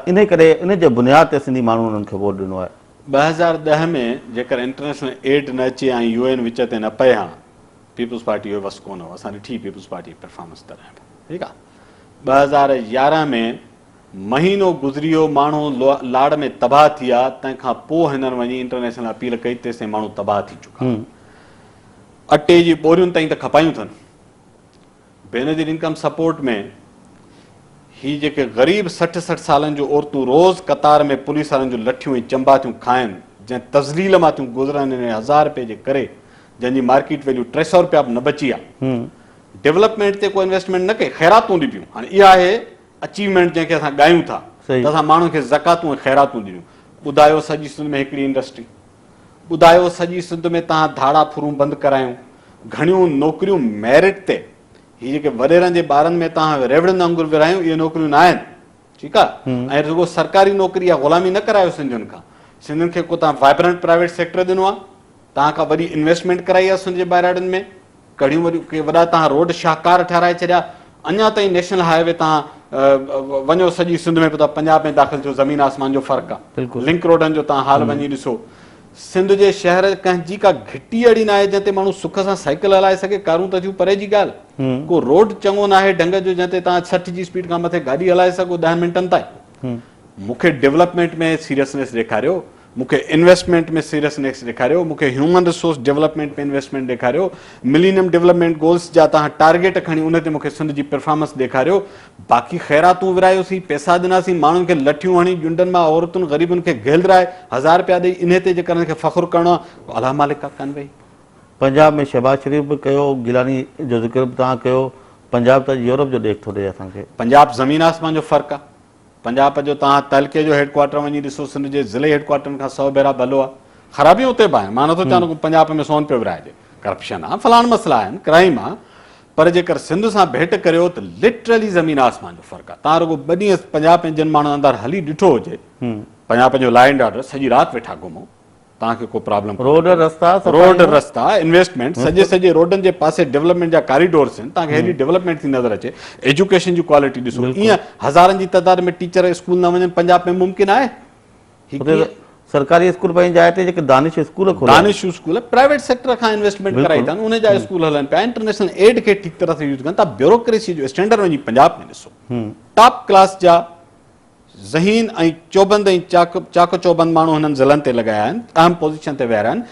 انهي ڪري ان جي بنياد تي سنڌي ماڻهن انهن کي ووٽ ڏنو آهي. 2010 ۾ جيڪر انٽرنيشنل ايڊ نه اچي ۽ يو اين وچ تي نه پئي ها پيپلز پارٽي جو وس ڪونه هو اسان ڏٺي پيپلز پارٽي جي پرفارمنس تڏهن به ٺيڪ آ 2011 ۾ مهينو گذري ويو ماڻهو لاڙ ۾ تباهه ٿي ويا تنهن کان پوء هنن وڃي انٽرنيشنل اپيل ڪئي تيستائين ماڻهو تباهه ٿي چڪا اٽي جي ٻورين تائين ته کپايون اٿن بينظير انڪم سپورٽ ۾ هي جيڪي غريب 60 60 سالن جون عورتون روز قطار ۾ پوليس وارن جون لٺيون ۽ چنبا ٿيون کائن جنهن تذليل مان ٿيون گذرن انهي هزار رپئي جي ڪري جنهن جي مارڪيٽ ويليو 300 رپيا به نه بچي آ ڊولپمينٽ تي ڪو انويسٽمينٽ نه ڪئي خيراتون ڏبيون هاڻي اها آهي اچيومينٽ جنهن کي اسان ڳايون ٿا ته اسان ماڻهن کي زڪواتون ۽ خيراتون ڏنيون. ٻڌايو سڄي سنڌ ۾ هڪڙي انڊسٽري. ٻڌايو سڄي سنڌ ۾ توهان ڌاڙا ڦرون بند ڪرايون. گهڻيون نوڪريون ميرٽ تي. هي جيڪي وڏيرن جي ٻارن ۾ توهان ريوڙين وانگر ورهايون اهي نوڪريون نه آهن. ٺيڪ آ ۽ رڳو سرڪاري نوڪري يا غلامي نه ڪرايو سنڌين کان. سنڌين کي ڪو توهان وائبرنٽ پرائيويٽ سيڪٽر ڏنو آ. توهان ڪا وڏي انويسٽمينٽ ڪرائي آ سنڌ جي ٻهراڙين ۾. ڪهڙيون وڏيون ڪي وڏا توهان روڊ شاهڪار ٺهرائي ڇڏيا اڃا تائين نيشنل هاء وي توهان وڃو سڄي سنڌ ۾ پوء توهان پنجاب ۾ داخل ٿيو زمين آسمان جو فرق آ لنڪ روڊن جو توهان حال وڃي ڏسو سنڌ جي شهر ڪنهن جي ڪا گهٽي اهڙي ناهي جنهن تي ماڻهو سک سان سائيڪل هلائي سگهي ڪارون ته ٿيون پري جي ڳالهه ڪو روڊ چڱو ناهي ڍنگ جو جنهن تي توهان 60 جي اسپيڊ کان مٿي گاڏي هلائي سگهو 10 منٽن تائين مون کي ڊولپمينٽ ۾ سيريسنيس ڏيکاريو مون کي انويسٽمينٽ ۾ سيريسنيس ڏيکاريو، مون کي هيومن ريسورس ڊولپمينٽ ۾ انويسٽمينٽ ڏيکاريو، ملينيم ڊولپمينٽ گولز جا توهان ٽارگيٽ کڻي ان تي مون کي سنڌ جي پرفارمنس ڏيکاريو، باقي خيراتون ورهايوسين، پئسا ڏناسين، ماڻهن کي لٺيون هڻي ڄنڊن مان عورتن غريبن کي گهلرائي هزار رپيا ڏئي انهي تي جيڪر انهن کي فخر ڪرڻو آهي الله مالڪ آ ڪن ويهي. پنجاب ۾ شهباز شريف به ڪيو، گيلاني جو ذڪر به توهان ڪيو، پنجاب ته اڄ يورپ جو ڏيک ٿو ڏئي اسان کي. پنجاب زمين آسمان جو فرق آ. پنجاب جو توهان تعلقي جو هيڊ ڪوارٽر وڃي ڏسو سنڌ جي ضلعي هيڊ ڪوارٽرن کان سئو ڀيرا ڀلو آهي. خرابيون اتي به آهن. مان نٿو چوان ته پنجاب ۾ سون پيو ورهائجي. ڪرپشن آ، فلاڻ مسئلا آهن، ڪرائيم آ، پر جيڪر سنڌ سان ڀيٽ ڪريو ته لٽرلي زمين آسمان جو فرق آ. توهان رڳو ٻه ڏينهن پنجاب ۾ جن ماڻهن اندر هلي ڏٺو هجي، پنجاب جو لا اينڊ آرڊر سڄي رات ويٺا گهمو، توهان کي ڪو پرابلم ڪونهي. روڊ رستا، روڊ رستا، انويسٽمينٽ، سڄي سڄي روڊن جي پاسي ڊولپمينٽ جا ڪاريڊورس آهن، توهان کي هيڏي ڊولپمينٽ ٿي نظر اچي. ايجوڪيشن جي ڪوالٽي ڏسو، ائين هزارن جي تعداد ۾ ٽيچر اسڪول نه وڃن پنجاب ۾ ممڪن آهي؟ هي ڪيئن؟ سرڪاري اسڪول پنهنجي جاء تي جيڪي دانش اسڪول کوليا آهن. دانش اسڪول پرائيويٽ سيڪٽر کان انويسٽمينٽ ڪرائي اٿن انهن جا اسڪول هلن پيا انٽرنيشنل ايڊ کي ٺيڪ طرح سان يوز ڪن ٿا بيوروڪريسي جو اسٽينڊرڊ وڃي پنجاب ۾ ڏسو ٽاپ ڪلاس جا ذهين ۽ چوبند ۽ چاڪ چاڪ چوبند ماڻهو هنن ضلعن تي لڳايا آهن اهم پوزيشن تي ويهاريا آهن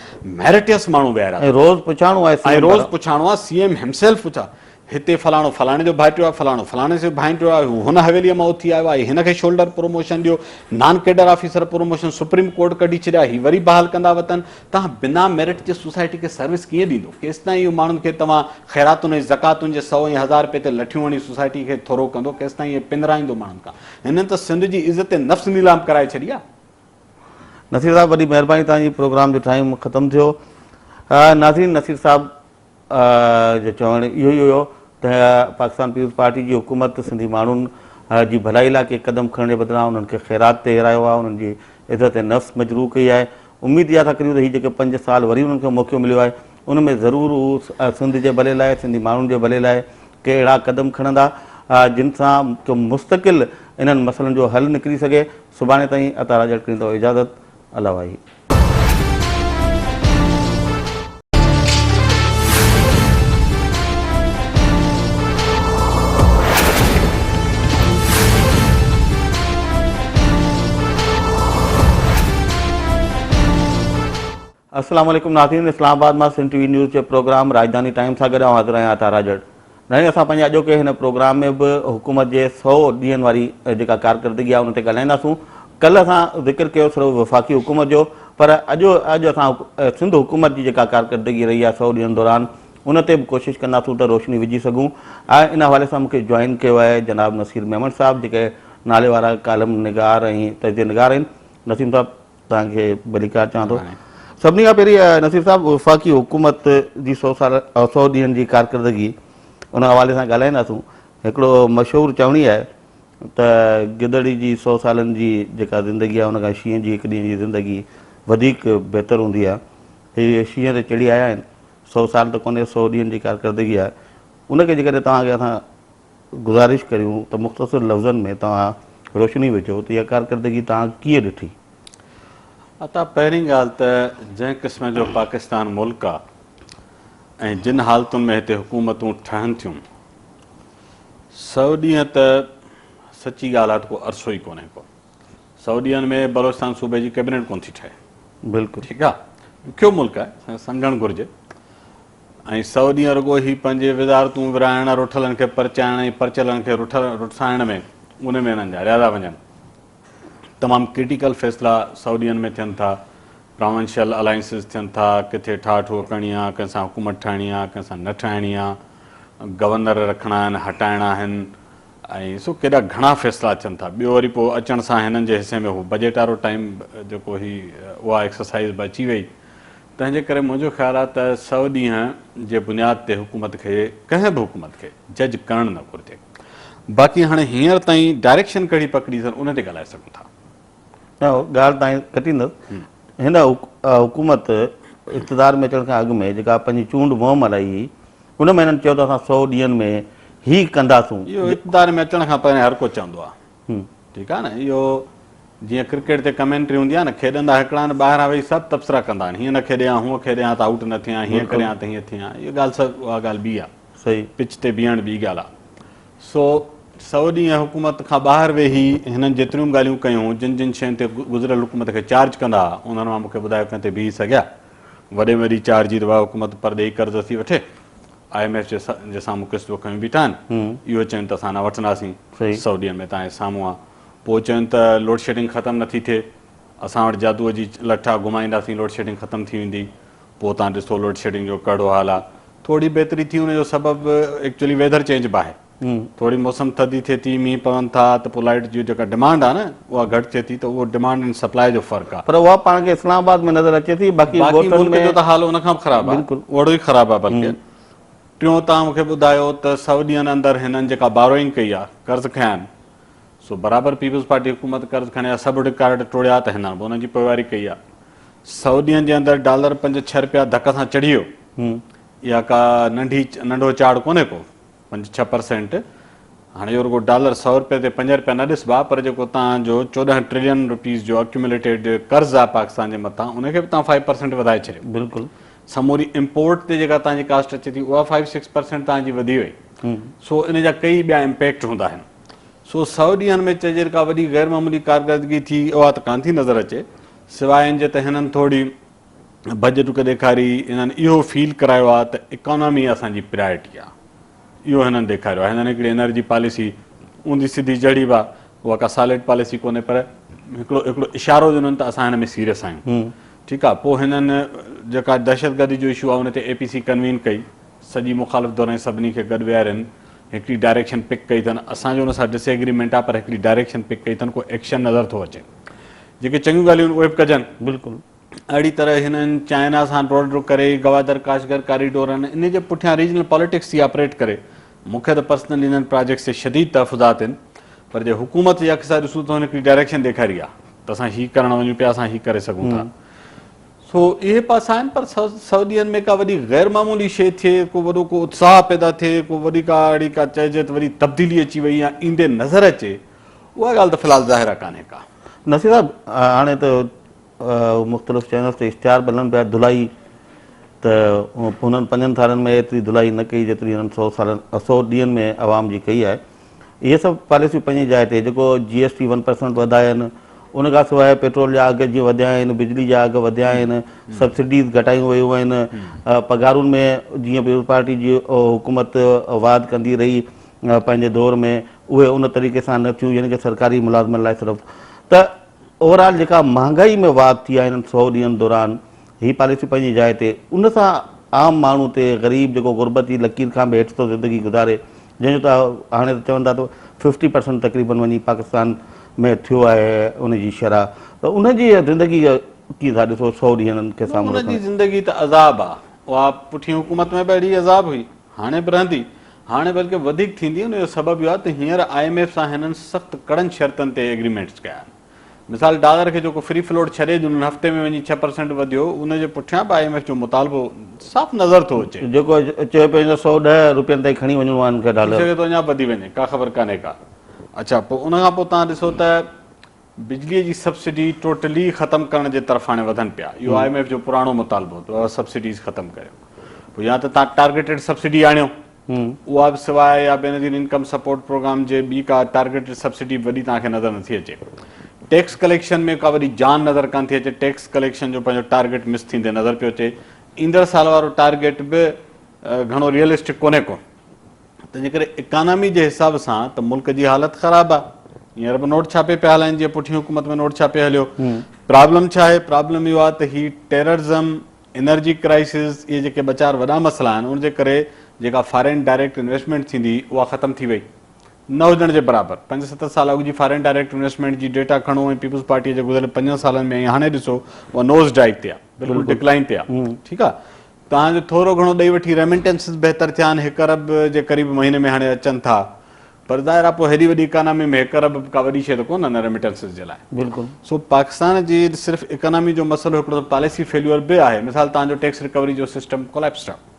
ميرٽيس ماڻهو ويهاريا ۽ روز پڇاڻو آهي ۽ روز پڇاڻو آهي سي ايم همسيلف پڇا هتي فلاڻو فلاڻي جو ڀائٽيو آهي، فلاڻو فلاڻي جو ڀائنٽيو آهي، هو هن حويليء مان اٿي آيو آهي، هن کي شولڊر پروموشن ڏيو، non cadre officer promotion supreme court ڪڍي ڇڏيا، هي وري بحال ڪندا وتن. توهان بنا ميرٽ جي سوسائٽي کي سروس ڪيئن ڏيندو؟ ڪيستائين اهو ماڻهن کي توهان خيراتن ۽ زڪواتن جي سئو ۽ هزار رپئي تي لٺيون هڻي سوسائٽي کي ٿورو ڪندو؟ ڪيستائين اهي پنرائيندو ماڻهن کان؟ هنن ته سنڌ جي عزت نفس نيلام ڪرائي ڇڏي آهي. نصير صاحب وڏي مهرباني توهان جي پروگرام جو ٽائيم ختم ٿيو. ناظرين نصير صاحب جو چوڻ اهو ئي هيو ته پاڪستان پيپلز پارٽي جي حڪومت سنڌي ماڻهن جي ڀلائي لاء ڪي قدم کڻڻ جي بدران انهن کي خيرات تي هيرايو آهي، انهن جي عزت نفس مجروح ڪئي آهي. اميد اها ٿا ڪريون ته هي جيڪي پنج سال وري انهن کي موقعو مليو آهي ان ۾ ضرور هو سنڌ جي ڀلي لاء سنڌي ماڻهن جي ڀلي لاء ڪي اهڙا قدم کڻندا جن سان ڪو مستقل انهن مسئلن جو حل نڪري سگهي. سڀاڻي تائين عطا راڄڙ ڪريندو اجازت. الله واهي. السلام عليڪم ناظرين اسلام آباد مان سنڌ ٽي وي نيوز جي پروگرام راڄڌاني ٽائيم سان گڏ آئون حاضر آهيان عطا راڄڙ. ناظرين اسان پنهنجي اڄوڪي هن پروگرام ۾ به حڪومت جي سئو ڏينهن واري جيڪا ڪارڪردگي آهي ان تي ڳالهائينداسون. ڪلهه اسان ذڪر ڪيو صرف وفاقي حڪومت جو پر اڄ اڄ اسان سنڌ حڪومت جي جيڪا ڪارڪردگي رهي آهي سئو ڏينهن دوران ان تي به ڪوشش ڪنداسون ته روشني وجهي سگهون ۽ ان حوالي سان مون کي جوائن ڪيو آهي جناب نصير ميمڻ صاحب جيڪي نالي وارا ڪالم نگار ۽ تجزيه نگار آهن. نسيم صاحب توهان کي ڀليڪار چوان ٿو. سڀني کان پهرين نصير صاحب وفاقي حڪومت جي سو سال سو ڏينهن جي ڪارڪردگي ان حوالي سان ڳالهائينداسون. هڪڙو مشهور چوڻي آهي ته گدڙي جي سو سالن جي جيڪا زندگي آهي ان کان شينهن جي هڪ ڏينهن جي زندگي وڌيڪ بهتر هوندي آهي. هي شينهن تي چڙهي آيا آهن سو سال ته ڪونهي سو ڏينهن جي ڪارڪردگي آهي ان کي جيڪڏهن توهان کي اسان گذارش ڪريون ته مختصر لفظن ۾ توهان روشني وجهو ته اها ڪارڪردگي توهان ڪيئن ڏٺي؟ عطا پهرين ڳالهه ته جنهن قسم جو پاڪستان ملڪ آ ۽ جن حالتن ۾ هتي حڪومتون ٺهن ٿيون سئو ڏينهن ته سچي ڳالهه آ ته ڪو عرصو ئي ڪونهي ڪو سئو ڏينهن ۾ بلوچستان صوبي جي ڪيبنيٽ ڪونه ٿي ٺهي بلڪل ٺيڪ آ ڏکيو ملڪ آهي اسان کي سمجهڻ گهرجي ۽ سئو ڏينهن رڳو هي پنهنجي وزارتون ورهائڻ، رٺلن کي پرچائڻ ۽ پرچيلن کي رٺسائڻ ۾ ان ۾ انهن جا هليا ٿا وڃن. تمام ڪرٽيڪل فيصلا سئو ڏينهن ۾ ٿين ٿا، پراونشل الائنسز ٿين ٿا، ڪٿي ٺاهه ٺوهه ڪرڻي آ، ڪنهن سان حڪومت ٺاهڻي آ، ڪنهن سان نه ٺاهڻي آ، گورنر رکڻا آهن، هٽائڻا آهن ۽ سو ڪيڏا گهڻا فيصلا ٿين ٿا. ٻيو وري پوء اچڻ سان هنن جي حصي ۾ هو بجيٽ وارو ٽائيم جيڪو هي اها ايڪسرسائيز به اچي وئي. تنهن جي ڪري منهنجو خيال آهي ته سئو ڏينهن جي بنياد تي حڪومت کي ڪنهن به حڪومت کي جج ڪرڻ نه گهرجي. باقي هاڻي هينئر تائين ڊائريڪشن ڪهڙي پڪڙي اٿن ان تي ڳالهائي سگهون ٿا. نه ڳالهه تائين ڪٽيندس. هن حڪومت اقتدار ۾ اچڻ کان اڳ ۾ جيڪا پنهنجي چونڊ مهم هلائي هئي ان ۾ هنن چيو ته اسان سئو ڏينهن ۾ هي ڪنداسون. اهو اقتدار ۾ اچڻ کان پهرين هر ڪو چوندو آهي. ٺيڪ آهي نه اهو جيئن ڪرڪيٽ تي ڪمينٽري هوندي آهي نه کيڏندا هڪڙا آهن ٻاهران ويهي سڀ تبصرا ڪندا آهن هيئن نه کيڏي ها هونء کيڏي ها ته آئوٽ نه ٿئي ها هيئن ڪري ها ته هيئن ٿئي ها اها ڳالهه سڀ اها ڳالهه ٻي آهي صحيح پچ تي بيهڻ ٻي ڳالهه آهي سو سو ڏينهن حڪومت کان ٻاهر ويهي هنن جيتريون به ڳالهيون ڪيون جن جن شين تي گذريل حڪومت کي چارج ڪندا ها انهن مان مون کي ٻڌايو ڪنهن تي بيهي سگهيا وڏي ۾ وڏي چارج هي ته واهه حڪومت پرڏيهي قرض ٿي وٺي I M F جي سامهون قسطون کنيون بيٺا آهن، اهو چين ته اسان نه وٺنداسين، سئو ڏينهن ۾ توهان جي سامهون آ، پوء چين ته لوڊشيڊنگ ختم نٿي ٿئي، اسان وٽ جادوء جي لٺ آ، گهمائينداسين لوڊشيڊنگ ختم ٿي ويندي، پوء توهان ڏسو لوڊشيڊنگ جو ڪهڙو حال آ، ٿوري بهتري ٿي ان جو سبب ايڪچوئلي ويڌر چينج به آهي. ٿوري موسم ٿڌي ٿئي ٿي، مينهن پون ٿا ته پوء لائيٽ جي جيڪا ڊمانڊ آهي نه اها گهٽ ٿئي ٿي ته اهو ڊمانڊ ۽ سپلاء جو فرق آهي. پر اها پاڻ کي اسلام آباد ۾ نظر اچي ٿي، باقي باقي ڳوٺن ملڪ ۾ جو ته حال ان کان به خراب آهي، بلڪل. اوهڙو ئي خراب آهي بلڪه. ٽيون توهان مون کي ٻڌايو ته سئو ڏينهن اندر هنن جيڪا بارو ئنگ ڪئي آهي، قرض کنيا آهن، سو برابر پيپلز پارٽي حڪومت قرض کڻي آ سڀ رڪارڊ ٽوڙيا ته هنن به انهن جي پوئواري ڪئي آ. سئو ڏينهن جي اندر ڊالر پنج ڇهه رپيا ڌڪ سان چڙهي ويو. اها ڪا ننڍي ننڍو چاڙهه ڪونهي ڪو پنج ڇهه پرسينٽ. هاڻي اهو رڳو ڊالر سئو رپئي تي پنج رپيا نه ڏسبا پر جيڪو توهان جو 14 ٽرلين روپيز جو اڪيوميوليٽيڊ قرض آ پاڪستان جي مٿان ان کي به توهان فائيو پرسينٽ وڌائي ڇڏيو. بلڪل. سموري امپورٽ تي جيڪا توهان جي ڪاسٽ اچي ٿي اها فائيو سڪس پرسينٽ توهان جي وڌي وئي. سو ان جا ڪئي ٻيا امپيڪٽ هوندا آهن. سو سئو ڏينهن ۾ چئجي ته ڪا وڏي غير معمولي ڪارڪردگي ٿي اها ته ڪانه ٿي نظر اچي، سواء ان جي ته هنن ٿوري ڀڄ ڊڪ ڏيکاري، هنن اهو فيل ڪرايو آهي ته اڪانامي اسان جي پرائرٽي آهي، اهو هنن ڏيکاريو آهي، هنن هڪڙي انرجي پاليسي اونڌي سڌي جهڙي به آهي، اها ڪا سالڊ پاليسي ڪونهي پر هڪڙو هڪڙو اشارو ڏنن ته اسان هن ۾ سيريس آهيون، ٺيڪ آهي، پوء هنن جيڪا دهشتگردي جو اشو آهي ان تي اي پي سي ڪنوين ڪئي، سڄي مخالف ڌر ۽ سڀني کي گڏ ويهارين، هڪڙي ڊائريڪشن پڪ ڪئي اٿن، اسان جو ان سان ڊس ايگريمينٽ آهي پر هڪڙي ڊائريڪشن پڪ ڪئي اٿن، ڪو ايڪشن نظر ٿو اچي. جيڪي چڱيون ڳالهيون آهن اهي به ڪجن. بلڪل. اهڙي طرح هنن چائنا سان ڊوڙ ڊڪ ڪري گوادر ڪاشغر ڪاريڊور ان جي پٺيان ريجنل پاليٽڪس ٿي آپريٽ ڪري. مون کي ته پرسنلي انهن پراجيڪٽس تي شديد تحفظات آهن پر جي حڪومت جي اک سان ڏسون ته هن هڪڙي ڊائريڪشن ڏيکاري آهي ته اسان هي ڪرڻ وڃون پيا اسان هي ڪري سگهون ٿا. سو اهي پاسا آهن پر سئو ڏينهن ۾ ڪا وڏي غير معمولي شيء ٿئي، ڪو وڏو ڪو اتساهه پيدا ٿئي، ڪو وڏي ڪا اهڙي ڪا چئجي ته وڏي تبديلي اچي وئي يا ايندي نظر اچي، اها ڳالهه ته في الحال ظاهر آهي ڪانهي ڪا. نصير صاحب هاڻي ته مختلف چينلز تي اشتهار به هلن پيا ڌلائي ته هنن پنجن سالن ۾ ايتري ڌلائي نه ڪئي جيتري هنن سئو سالن سئو ڏينهن ۾ عوام جي ڪئي آهي. اهي سڀ پاليسيون پنهنجي جاء تي جيڪو جي ايس ٽي ون پرسنٽ وڌايا آهن ان کان سواء پيٽرول جا اگهه جيئن وڌيا آهن بجلي جا اگهه وڌيا آهن سبسڊيز گهٽايون ويون آهن پگهارن ۾ جيئن پيپلز پارٽي جي حڪومت واڌ ڪندي رهي پنهنجي دور ۾ اهي ان طريقي سان نه ٿيون يعني ڪه سرڪاري ملازمن لاء صرف ته اوور آل جيڪا مهانگائي ۾ واڌ ٿي آهي هنن سئو ڏينهن دوران هي پاليسي پنهنجي جاء تي ان سان عام ماڻهو تي غريب جيڪو غربت جي لڪير کان به هيٺ ٿو زندگي گذاري جنهن جو ته هاڻي ته چون ٿا ته ففٽي پرسنٽ تقريبن وڃي پاڪستان ۾ ٿيو آهي ان جي شرح ته ان جي زندگي ڪيئن ٿا ڏسو سئو ڏينهن کي سامهون ان جي زندگي ته عذاب آ اها پٺين حڪومت ۾ به اهڙي عذاب هئي هاڻي به رهندي هاڻي بلڪه وڌيڪ ٿيندي ان جو سبب اهو آ ته هينئر I M F سان هنن سخت ڪڙن شرطن تي ايگريمينٽس ڪيا آهن مثال ڊالر کي جيڪو فري فلوٽ ڇڏي ڏنو هفتي ۾ وڃي 6% وڌيو ان جي پٺيان به I M F جو مطالبو صاف نظر ٿو اچي. جيڪو چئي پيو ته 110 روپين تائين کڻي وڃڻو آهي ان کي ڊالر. ٿي سگهي ٿو اڃا به وڌي وڃي ڪا خبر ڪانهي ڪا. اڇا پوء ان کان پوء توهان ڏسو ته بجلي جي سبسڊي ٽوٽلي ختم ڪرڻ جي طرف هاڻي وڌن پيا اهو I M F جو پراڻو مطالبو هو ته سبسڊيز ختم ڪريو پوء يا ته توهان ٽارگيٽيڊ سبسڊي آڻيو اها به سواء يا بينظير انڪم سپورٽ پروگرام جي ٻي ڪا ٽارگيٽڊ سبسڊي به وڏي توهان کي نظر نٿي اچي. ٽيڪس ڪليڪشن ۾ ڪا وڏي جان نظر ڪانه ٿي اچي، ٽيڪس ڪليڪشن جو پنهنجو ٽارگيٽ مس ٿيندي نظر پيو اچي. ايندڙ سال وارو ٽارگيٽ به گهڻو ريئلسٽڪ ڪونهي ڪو. تنهنجي ڪري اڪانامي جي حساب سان ته ملڪ جي حالت خراب آهي. هينئر به نوٽ ڇاپي پيا هلائين جيئن پٺين حڪومت ۾ نوٽ ڇاپي هليو. پرابلم ڇا آهي؟ پرابلم اهو آهي ته هي ٽيررزم، انرجي ڪرائسز اهي جيڪي ٻه چار وڏا مسئلا آهن ان جي ڪري جيڪا فارين ڊائريڪٽ انويسٽمينٽ ٿيندي اها ختم ٿي وئي نه هجڻ جي برابر پنج ست سال اڳ جي فارين ڊائريڪٽ انويسٽمينٽ جي ڊيٽا کڻو ۽ پيپلز پارٽي جي گذريل پنجن سالن ۾ ۽ هاڻي ڏسو اها نوز ڊائيو تي آهي بلڪل ڊڪلائن تي آهي ٺيڪ آهي توهان جو ٿورو گهڻو ڏئي وٺي ريمينٽنسز بهتر ٿيا آهن هڪ ارب جي قريب مهيني ۾ هاڻي اچن ٿا پر ظاهر آهي پوء هيڏي وڏي اڪانامي ۾ هڪ ارب به ڪا وڏي شيء ته ڪونه آهي نه ريميٽنسز جي لاء. بلڪل. سو پاڪستان جي صرف اڪانامي جو مسئلو هڪڙو ته پاليسي فيليور به آهي مثال توهان جو ٽيڪس رڪوري جو سسٽم ڪوليپسڊ آهي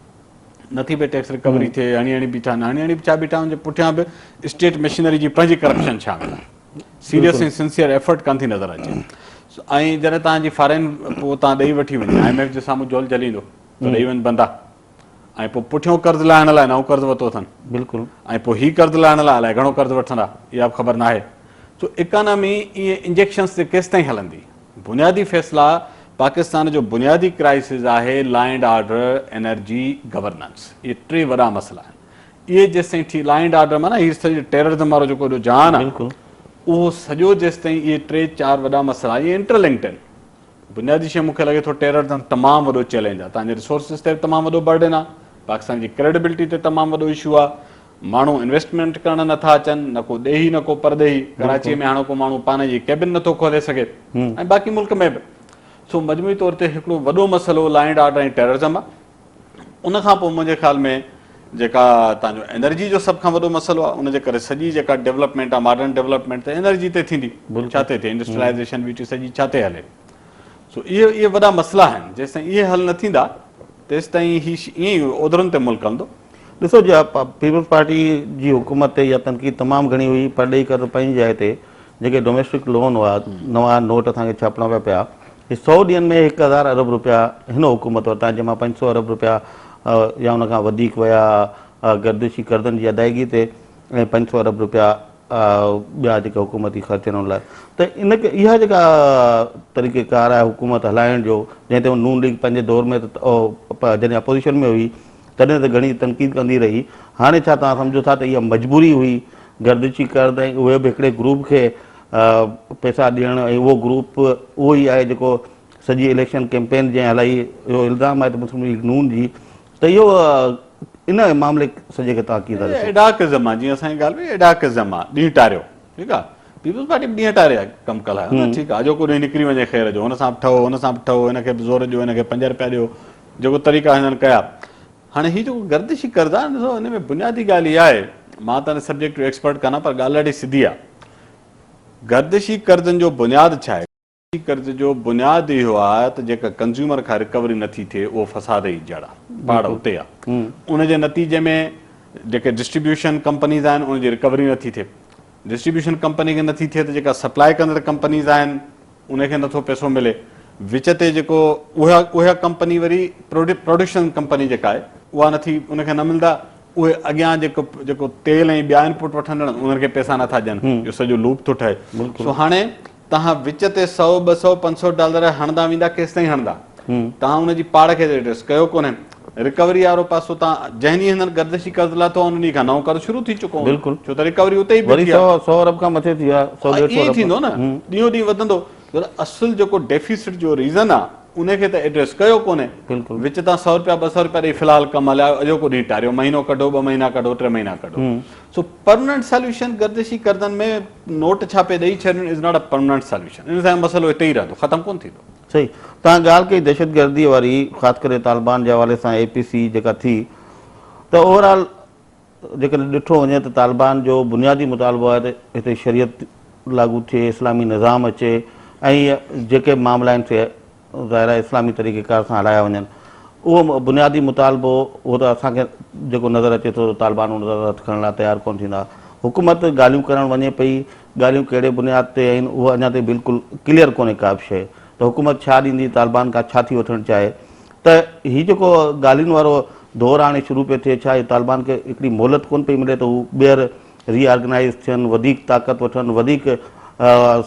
نٿي پئي ٽيڪس رڪوري ٿئي هڻي هڻي بيٺا آهن هڻي هڻي به ڇا بيٺا ان جي پٺيان به اسٽيٽ مشنري جي پنهنجي ڪرپشن شامل آهي سيريس ۽ سنسيئر ايفرٽ ڪانه ٿي نظر اچي ۽ جڏهن توهان جي فارين پوء توهان ڏئي وٺي وڃي I M F جي سامهون جهول جهليندو ته ڏئي وڃ بندا ۽ پوء پٺيون قرض لاهڻ لاء نئون قرض ورتو اٿن. بلڪل. ۽ پوء هي قرض لاهڻ لاء الائي گهڻو قرض وٺندا اها به خبر ناهي. سو اڪانامي ائين انجيڪشنز تي ڪيستائين هلندي؟ بنيادي فيصلا پاڪستان جو بنيادي ڪرائسز آهي law and order, energy, governance اهي ٽي وڏا مسئلا آهن. اهي جيستائين ٺي لا اينڊ آرڊر معنيٰ هي سڄو ٽيررزم وارو جيڪو ايڏو جهان آهي اهو سڄو جيستائين اهي ٽي چار وڏا مسئلا اهي انٽر لنڪڊ آهن. بنيادي شيء مون کي لڳي ٿو ٽيررزم تمام وڏو چئلينج آهي، توهان جي ريسورسز تي به تمام وڏو برڊن آهي، پاڪستان جي ڪريڊبلٽي تي تمام وڏو اشو آهي. ماڻهو انويسٽمينٽ ڪرڻ نه ٿا اچن، نه ڪو ڏيهي نه ڪو پرڏيهي. ڪراچيء ۾ هاڻوڪو ماڻهو پان جي ڪيبن نه ٿو کولي سگهي ۽ باقي ملڪ ۾ به. سو مجموعي طور تي هڪڙو وڏو مسئلو لا اينڊ آرڊر ۽ ٽيررزم آهي. ان کان پوء منهنجي خيال ۾ جيڪا تان جو انرجي جو سڀ کان وڏو مسئلو آهي، ان جي ڪري سڄي جيڪا ڊولپمينٽ آهي، ماڊرن ڊولپمينٽ ته انرجي تي ٿيندي، ڇا تي ٿئي؟ انڊسٽريلائيزيشن ٻي ٽي سڄي ڇا تي هلي؟ سو اهي اهي وڏا مسئلا آهن، جيستائين اهي حل نه ٿيندا تيستائين هي ائين ئي اوڌرن تي ملڪ هلندو. ڏسو جي پيپلز پارٽي جي حڪومت تي اها تنقيد تمام گهڻي هئي، پرڏيهي قرض پنهنجي جاء تي، جيڪي ڊوميسٽڪ لون هئا، نوان نوٽ اسان کي ڇاپڻا پيا پيا، هي سئو ڏينهن ۾ 1000 ارب رپيا هن حڪومت ورتا، جنهن مان 500 ارب رپيا يا ان کان وڌيڪ ويا گردشي قرضن جي ادائيگي تي ۽ 500 ارب رپيا ٻيا جيڪي حڪومتي خرچ آهن ان لاء. ته ان اها جيڪا طريقي ڪار آهي حڪومت هلائڻ جو، جنهن تي نون ليگ پنهنجي دور ۾ ته جڏهن اپوزيشن ۾ هئي تڏهن ته گهڻي تنقيد ڪندي رهي، هاڻي ڇا توهان سمجهو ٿا ته اها مجبوري هئي گردشي قرض ۽ اهي به هڪڙي گروپ کي پئسا ڏيڻ ۽ اهو گروپ اهو ئي آهي جيڪو سڄي اليڪشن ڪيمپين جنهن هلائي، اهو الزام آهي ته مسلم ليگ نون جي، ته اهو ان معاملي سڄي کي توهان ڪيئن ٿا ڏسو؟ ايڊاڪزم آهي، جيئن اسان جي ڳالهه هئي ايڊاڪزم آهي، ڏينهن ٽاريو، ٺيڪ آهي، پيپلز پارٽي به ڏينهن ٽاري ڪم ڪل آهي نه، ٺيڪ آهي، اڄوڪو ڏينهن نڪري وڃي خير جو، هن سان به ٺهو هن سان به ٺهو، هن کي به زور ڏيو، هن کي 5 رپيا ڏيو، جيڪو طريقا هنن ڪيا. هاڻي هي جيڪو گردشي قرض آهي نه ڏسو ان ۾ بنيادي ڳالهه اها آهي، مان ته ان سبجيڪٽ جو ايڪسپرٽ ڪانه پر ڳالهه ڏاڍي سڌي آهي. گردشي قرضن جو بنياد ڇا آهي؟ گردشي قرض جو بنياد اهو آهي ته جيڪا ڪنزيومر کان رڪوري نٿي ٿئي اهو فساد جي جڙ آهي، پاڙ اتي آهي. ان جي نتيجي ۾ جيڪي ڊسٽريبيوشن ڪمپنيز آهن ان جي رڪوري نٿي ٿئي. ڊسٽريبيوشن ڪمپني کي نٿي ٿئي ته جيڪا سپلاء ڪندڙ ڪمپنيز آهن ان کي نٿو پئسو ملي. وچ تي جيڪو اها اها ڪمپني وري پروڊڪشن ڪمپني جيڪا آهي اها نٿي ان کي نه ملندا، اهي اڳيان جيڪو جيڪو تيل ۽ ٻيا انپوٽ وٺندڙ آهن انهن کي پئسا نٿا ڏين، اهو سڄو لوپ ٿو ٺهي. سو هاڻي توهان وچ تي سئو ٻه سئو 500 ڊالر هڻندا ويندا ڪيستائين هڻندا؟ توهان ان جي پاڙ کي ايڊريس ڪيو ڪونهي. رڪوري وارو پاسو توهان جنهن ڏينهن هنن گردشي قرض لاٿو آهي ان ڏينهن کان نئون قرض شروع ٿي چڪو هوندو ڇو ته رڪوري اتي ئي وري بيٺي آهي. سئو ارب کان مٿي ٿي ويو آهي، سئو ڏيڍ سئو ائين ئي ارب. ٿيندو نه، ڏينهون ڏينهن وڌندو. اصل جيڪو ڊيفيسٽ جو ريزن آهي ان کي ته ايڊريس ڪيو ڪونهي. وچ تان سئو رپيا ٻه سئو رپيا ڏئي في الحال ڪم هلايو، اڄوڪو ڏينهن ٽاريو، مهينو ڪڍو، ٻه مهينا ڪڍو، ٽي مهينا ڪڍو. سو پرمننٽ ساليوشن گردشي قرضن ۾ نوٽ ڇاپي ڏئي ڇڏڻ is not a permanent solution. ان سان مسئلو اتي ئي رهندو، ختم ڪونه ٿيندو. صحيح توهان ڳالهه ڪئي دهشتگردي واري خاص ڪري طالبان جي حوالي سان اي پي سي جيڪا ٿي ته اوور آل جيڪڏهن ڏٺو وڃي ته طالبان جو بنيادي مطالبو آهي ته هتي شريعت لاڳو ٿئي، اسلامي نظام اچي ۽ جيڪي به معاملا آهن سي ظاهر آهي اسلامي طريقي ڪار سان هلايا وڃن. اهو بنيادي مطالبو اهو ته اسان کي جيڪو نظر اچي ٿو ته طالبان ان تان هٿ کڻڻ لاء تيار ڪونه ٿيندا. حڪومت ڳالهيون ڪرڻ وڃي پئي، ڳالهيون ڪهڙي بنياد تي آهن اهو اڃا تائين بلڪل ڪليئر ڪونهي ڪا به شيء ته حڪومت ڇا ڏيندي، طالبان کان ڇا ٿي وٺڻ چاهي ته هي جيڪو ڳالهين وارو دور هاڻي شروع پيو ٿئي ڇا هي طالبان کي هڪڙي مهلت ڪونه پئي ملي ته هو ٻيهر ري آرگنائيز ٿين، وڌيڪ طاقت وٺن، وڌيڪ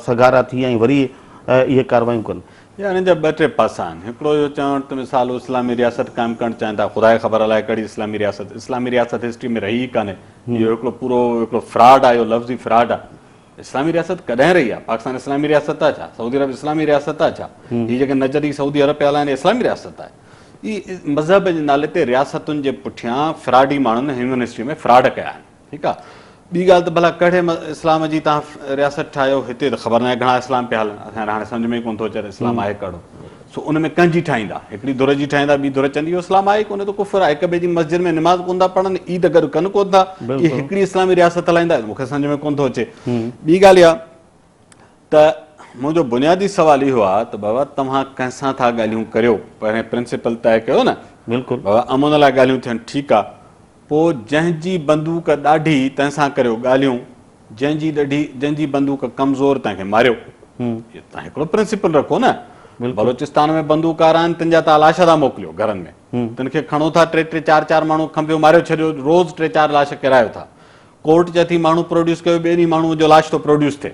سگهارا ٿي ۽ وري اهي ڪارروايون ڪن. يا انهن جا ٻه ٽي پاسا آهن. هڪڙو اهو چوڻ ته مثال هو اسلامي رياست قائم ڪرڻ چاهين ٿا، خدا کي خبر الائي ڪهڙي اسلامي رياست، اسلامي رياست هسٽري ۾ رهي ئي ڪانهي، اهو هڪڙو پورو هڪڙو فراڊ آهي، اهو لفظ ئي فراڊ آهي. اسلامي رياست ڪڏهن رهي آهي؟ پاڪستان اسلامي رياست آهي ڇا؟ سعودي عرب اسلامي رياست آهي ڇا؟ هي جيڪي نجدي سعودي عرب پيا هلائن اهي اسلامي رياست آهي؟ هي مذهب جي نالي تي رياستن جي پٺيان فراڊي ماڻهن هيومن هسٽري ۾ فراڊ ڪيا آهن. ٺيڪ آ ٻي ڳالهه ته ڀلا ڪهڙي اسلام جي توهان رياست ٺاهيو هتي ته خبر ناهي گهڻا اسلام پيا هلن اسان کي هاڻي سمجهه ۾ ئي ڪونه ٿو اچي ته اسلام آهي ڪهڙو سو ان ۾ ڪنهن جي ٺاهيندا هڪڙي ڌر جي ٺاهيندا ٻي ڌر چوندي اهو اسلام آهي ئي ڪونه ته ڪفر آهي هڪ ٻئي جي مسجد ۾ نماز ڪونه ٿا پڙهن عيد گڏ ڪن ڪونه ٿا اهي هڪڙي اسلامي رياست هلائيندا مون کي سمجهه ۾ ڪونه ٿو اچي ٻي ڳالهه اها ته منهنجو بنيادي سوال اهو آهي ته بابا توهان ڪنهن سان ٿا ڳالهيون ڪريو پهرين پرنسپل طئي ڪيو نه بلڪل بابا امن لاء ڳالهيون ٿين ٺيڪ آهي پوء جنهن جي بندوق ڏاڍي تنهن سان ڪريو ڳالهيون جنهن جي ڏڍي جنهن جي بندوق ڪمزور تنهن کي ماريو اهو توهان هڪڙو پرنسپل رکو نه بلوچستان ۾ بندوق وارا آهن تن جا توهان لاش ٿا موڪليو گهرن ۾ تن کي کڻو ٿا ٽي ٽي چار چار ماڻهو کنڀيو ماريو ڇڏيو روز ٽي چار لاش ڪيرايو ٿا ڪورٽ چئي ٿي ماڻهو پروڊيوس ڪيو ٻئي ڏينهن ماڻهو جو لاش ٿو پروڊيوس ٿئي.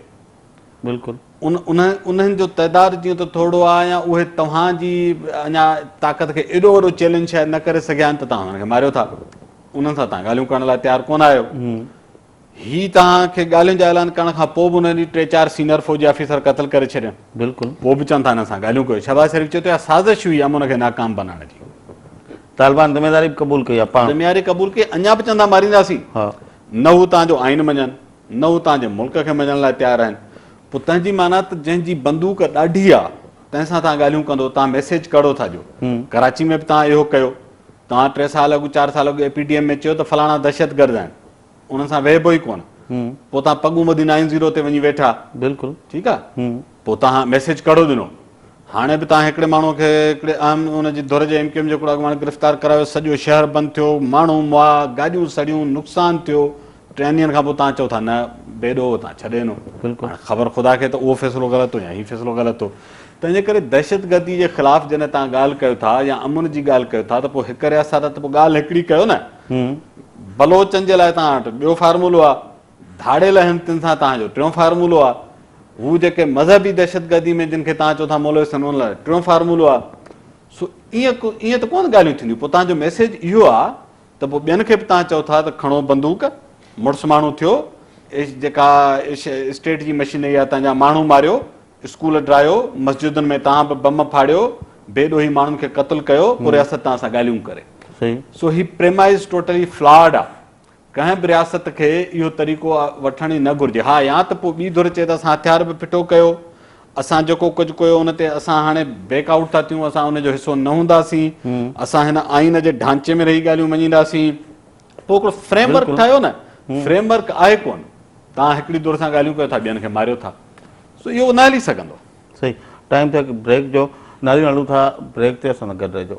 بلڪل. ان انهن جو تعداد جيئن ته ٿورڙو آهي يا اهي توهان جي اڃا طاقت کي ايڏو وڏو چئلينج شايد نه ڪري سگهيا آهن ته توهان انهن کي ماريو ٿا انهن سان توهان ڳالهيون ڪرڻ لاء تيار ڪونه آهيو. هي توهان کي ڳالهين جا اعلان ڪرڻ کان پوء به انهن ڏينهن ٽي چار سينئر فوجي آفيسر قتل ڪري ڇڏين. بلڪل. پوء به چون ٿا انهن سان ڳالهيون ڪيو. شهباز شريف چيو ته اها سازش هئي امن کي ناڪام بنائڻ جي. طالبان ذميواري به قبول ڪئي آهي پاڻ. ذميواري قبول ڪئي اڃا به چون ٿا مارينداسين. ها. نه هو توهان جو آئين مڃن، نه هو توهان جي ملڪ کي مڃڻ لاء تيار آهن. پوء تنهن جي معنيٰ ته جنهن جي بندوق ڏاڍي آ، تنهن سان توهان ڳالهيون ڪندو، توهان ميسيج ڪهڙو ٿا ڏيو؟ ڪراچي ۾ به توهان اهو ڪيو. توهان ٽي سال اڳ، چار سال اڳ اي پي ڊي ايم ۾ چيو ته فلاڻا دهشتگرد آهن، انهن سان ويهبو ئي ڪونه. پوء توهان پڳون ٻڌي نائن زيرو تي وڃي ويٺا. بلڪل. ٺيڪ آ. پوء توهان ميسيج ڪهڙو ڏنو؟ هاڻي به توهان هڪڙي ماڻهوء کي هڪڙي اهم ان جي ڌر جي ايم ڪيو ايم جو هڪڙو اڳواڻ گرفتار ڪرايو، سڄو شهر بند ٿيو، ماڻهو مئا، گاڏيون سڙيون، نقصان ٿيو، ٽن ڏينهن کان پوء توهان چئو ٿا نه بي ڏوهه توهان ڇڏي ڏنو. هاڻي خبر خدا کي ته اهو فيصلو غلط هو يا هي فيصلو غلط هو. تنهن جي ڪري دهشتگردي جي خلاف جڏهن توهان ڳالهه ڪيو ٿا يا امن جي ڳالهه ڪيو ٿا ته پوء هڪ رياست آهي ته پوء ڳالهه هڪڙي ڪيو نه. بلوچن جي لاء توهان وٽ ٻيو فارمولو آهي. ڌاڙيل آهن تن سان توهان جو ٽيون فارمولو آهي. هو جيڪي مذهبي دهشتگردي ۾ جن کي توهان چئو ٿا مولوي سن انهن لاء ٽيون فارمولو آهي. سو ائين ائين ته ڪونه ڳالهيون ٿينديون. پوء توهان جو ميسيج اهو آهي ته پوء ٻين کي به توهان چئو ٿا ته کڻو بندوق، مڙس ماڻهو ٿيو، جيڪا اسٽيٽ جي مشينري آهي تنهن جا ماڻهو ماريو، اسڪول ڊاهيو، مسجدن ۾ توهان به بم ڦاڙيو، بي ڏوهي ماڻهن کي قتل ڪيو، پوء رياست توهان سان ڳالهيون ڪري. سو هي پريمائز ٽوٽلي فلاڊ آهي. ڪنهن به رياست کي اهو طريقو وٺڻ ئي نه گهرجي. ها يا ته پوء ٻي ڌر چئي ته اسان هٿيار به ڦٽو ڪيو، اسان جيڪو ڪجهه ڪيو ان تي اسان هاڻي بيڪ آئوٽ ٿا ٿيون، اسان ان جو حصو نه هونداسين، اسان هن آئين جي ڍانچي ۾ رهي ڳالهيون مڃينداسين. پوء هڪڙو فريم ورڪ ٺاهيو نه، فريم ورڪ آهي ڪونه، توهان هڪڙي ڌر سان ڳالهيون ڪيو ٿا ٻين کي ماريو ٿا، سو اهو نه هلي سگهندو. صحيح ٽائيم ٿيو بريڪ جو، ناظرين هلون ٿا بريڪ تي، اسان سان گڏ رهجو.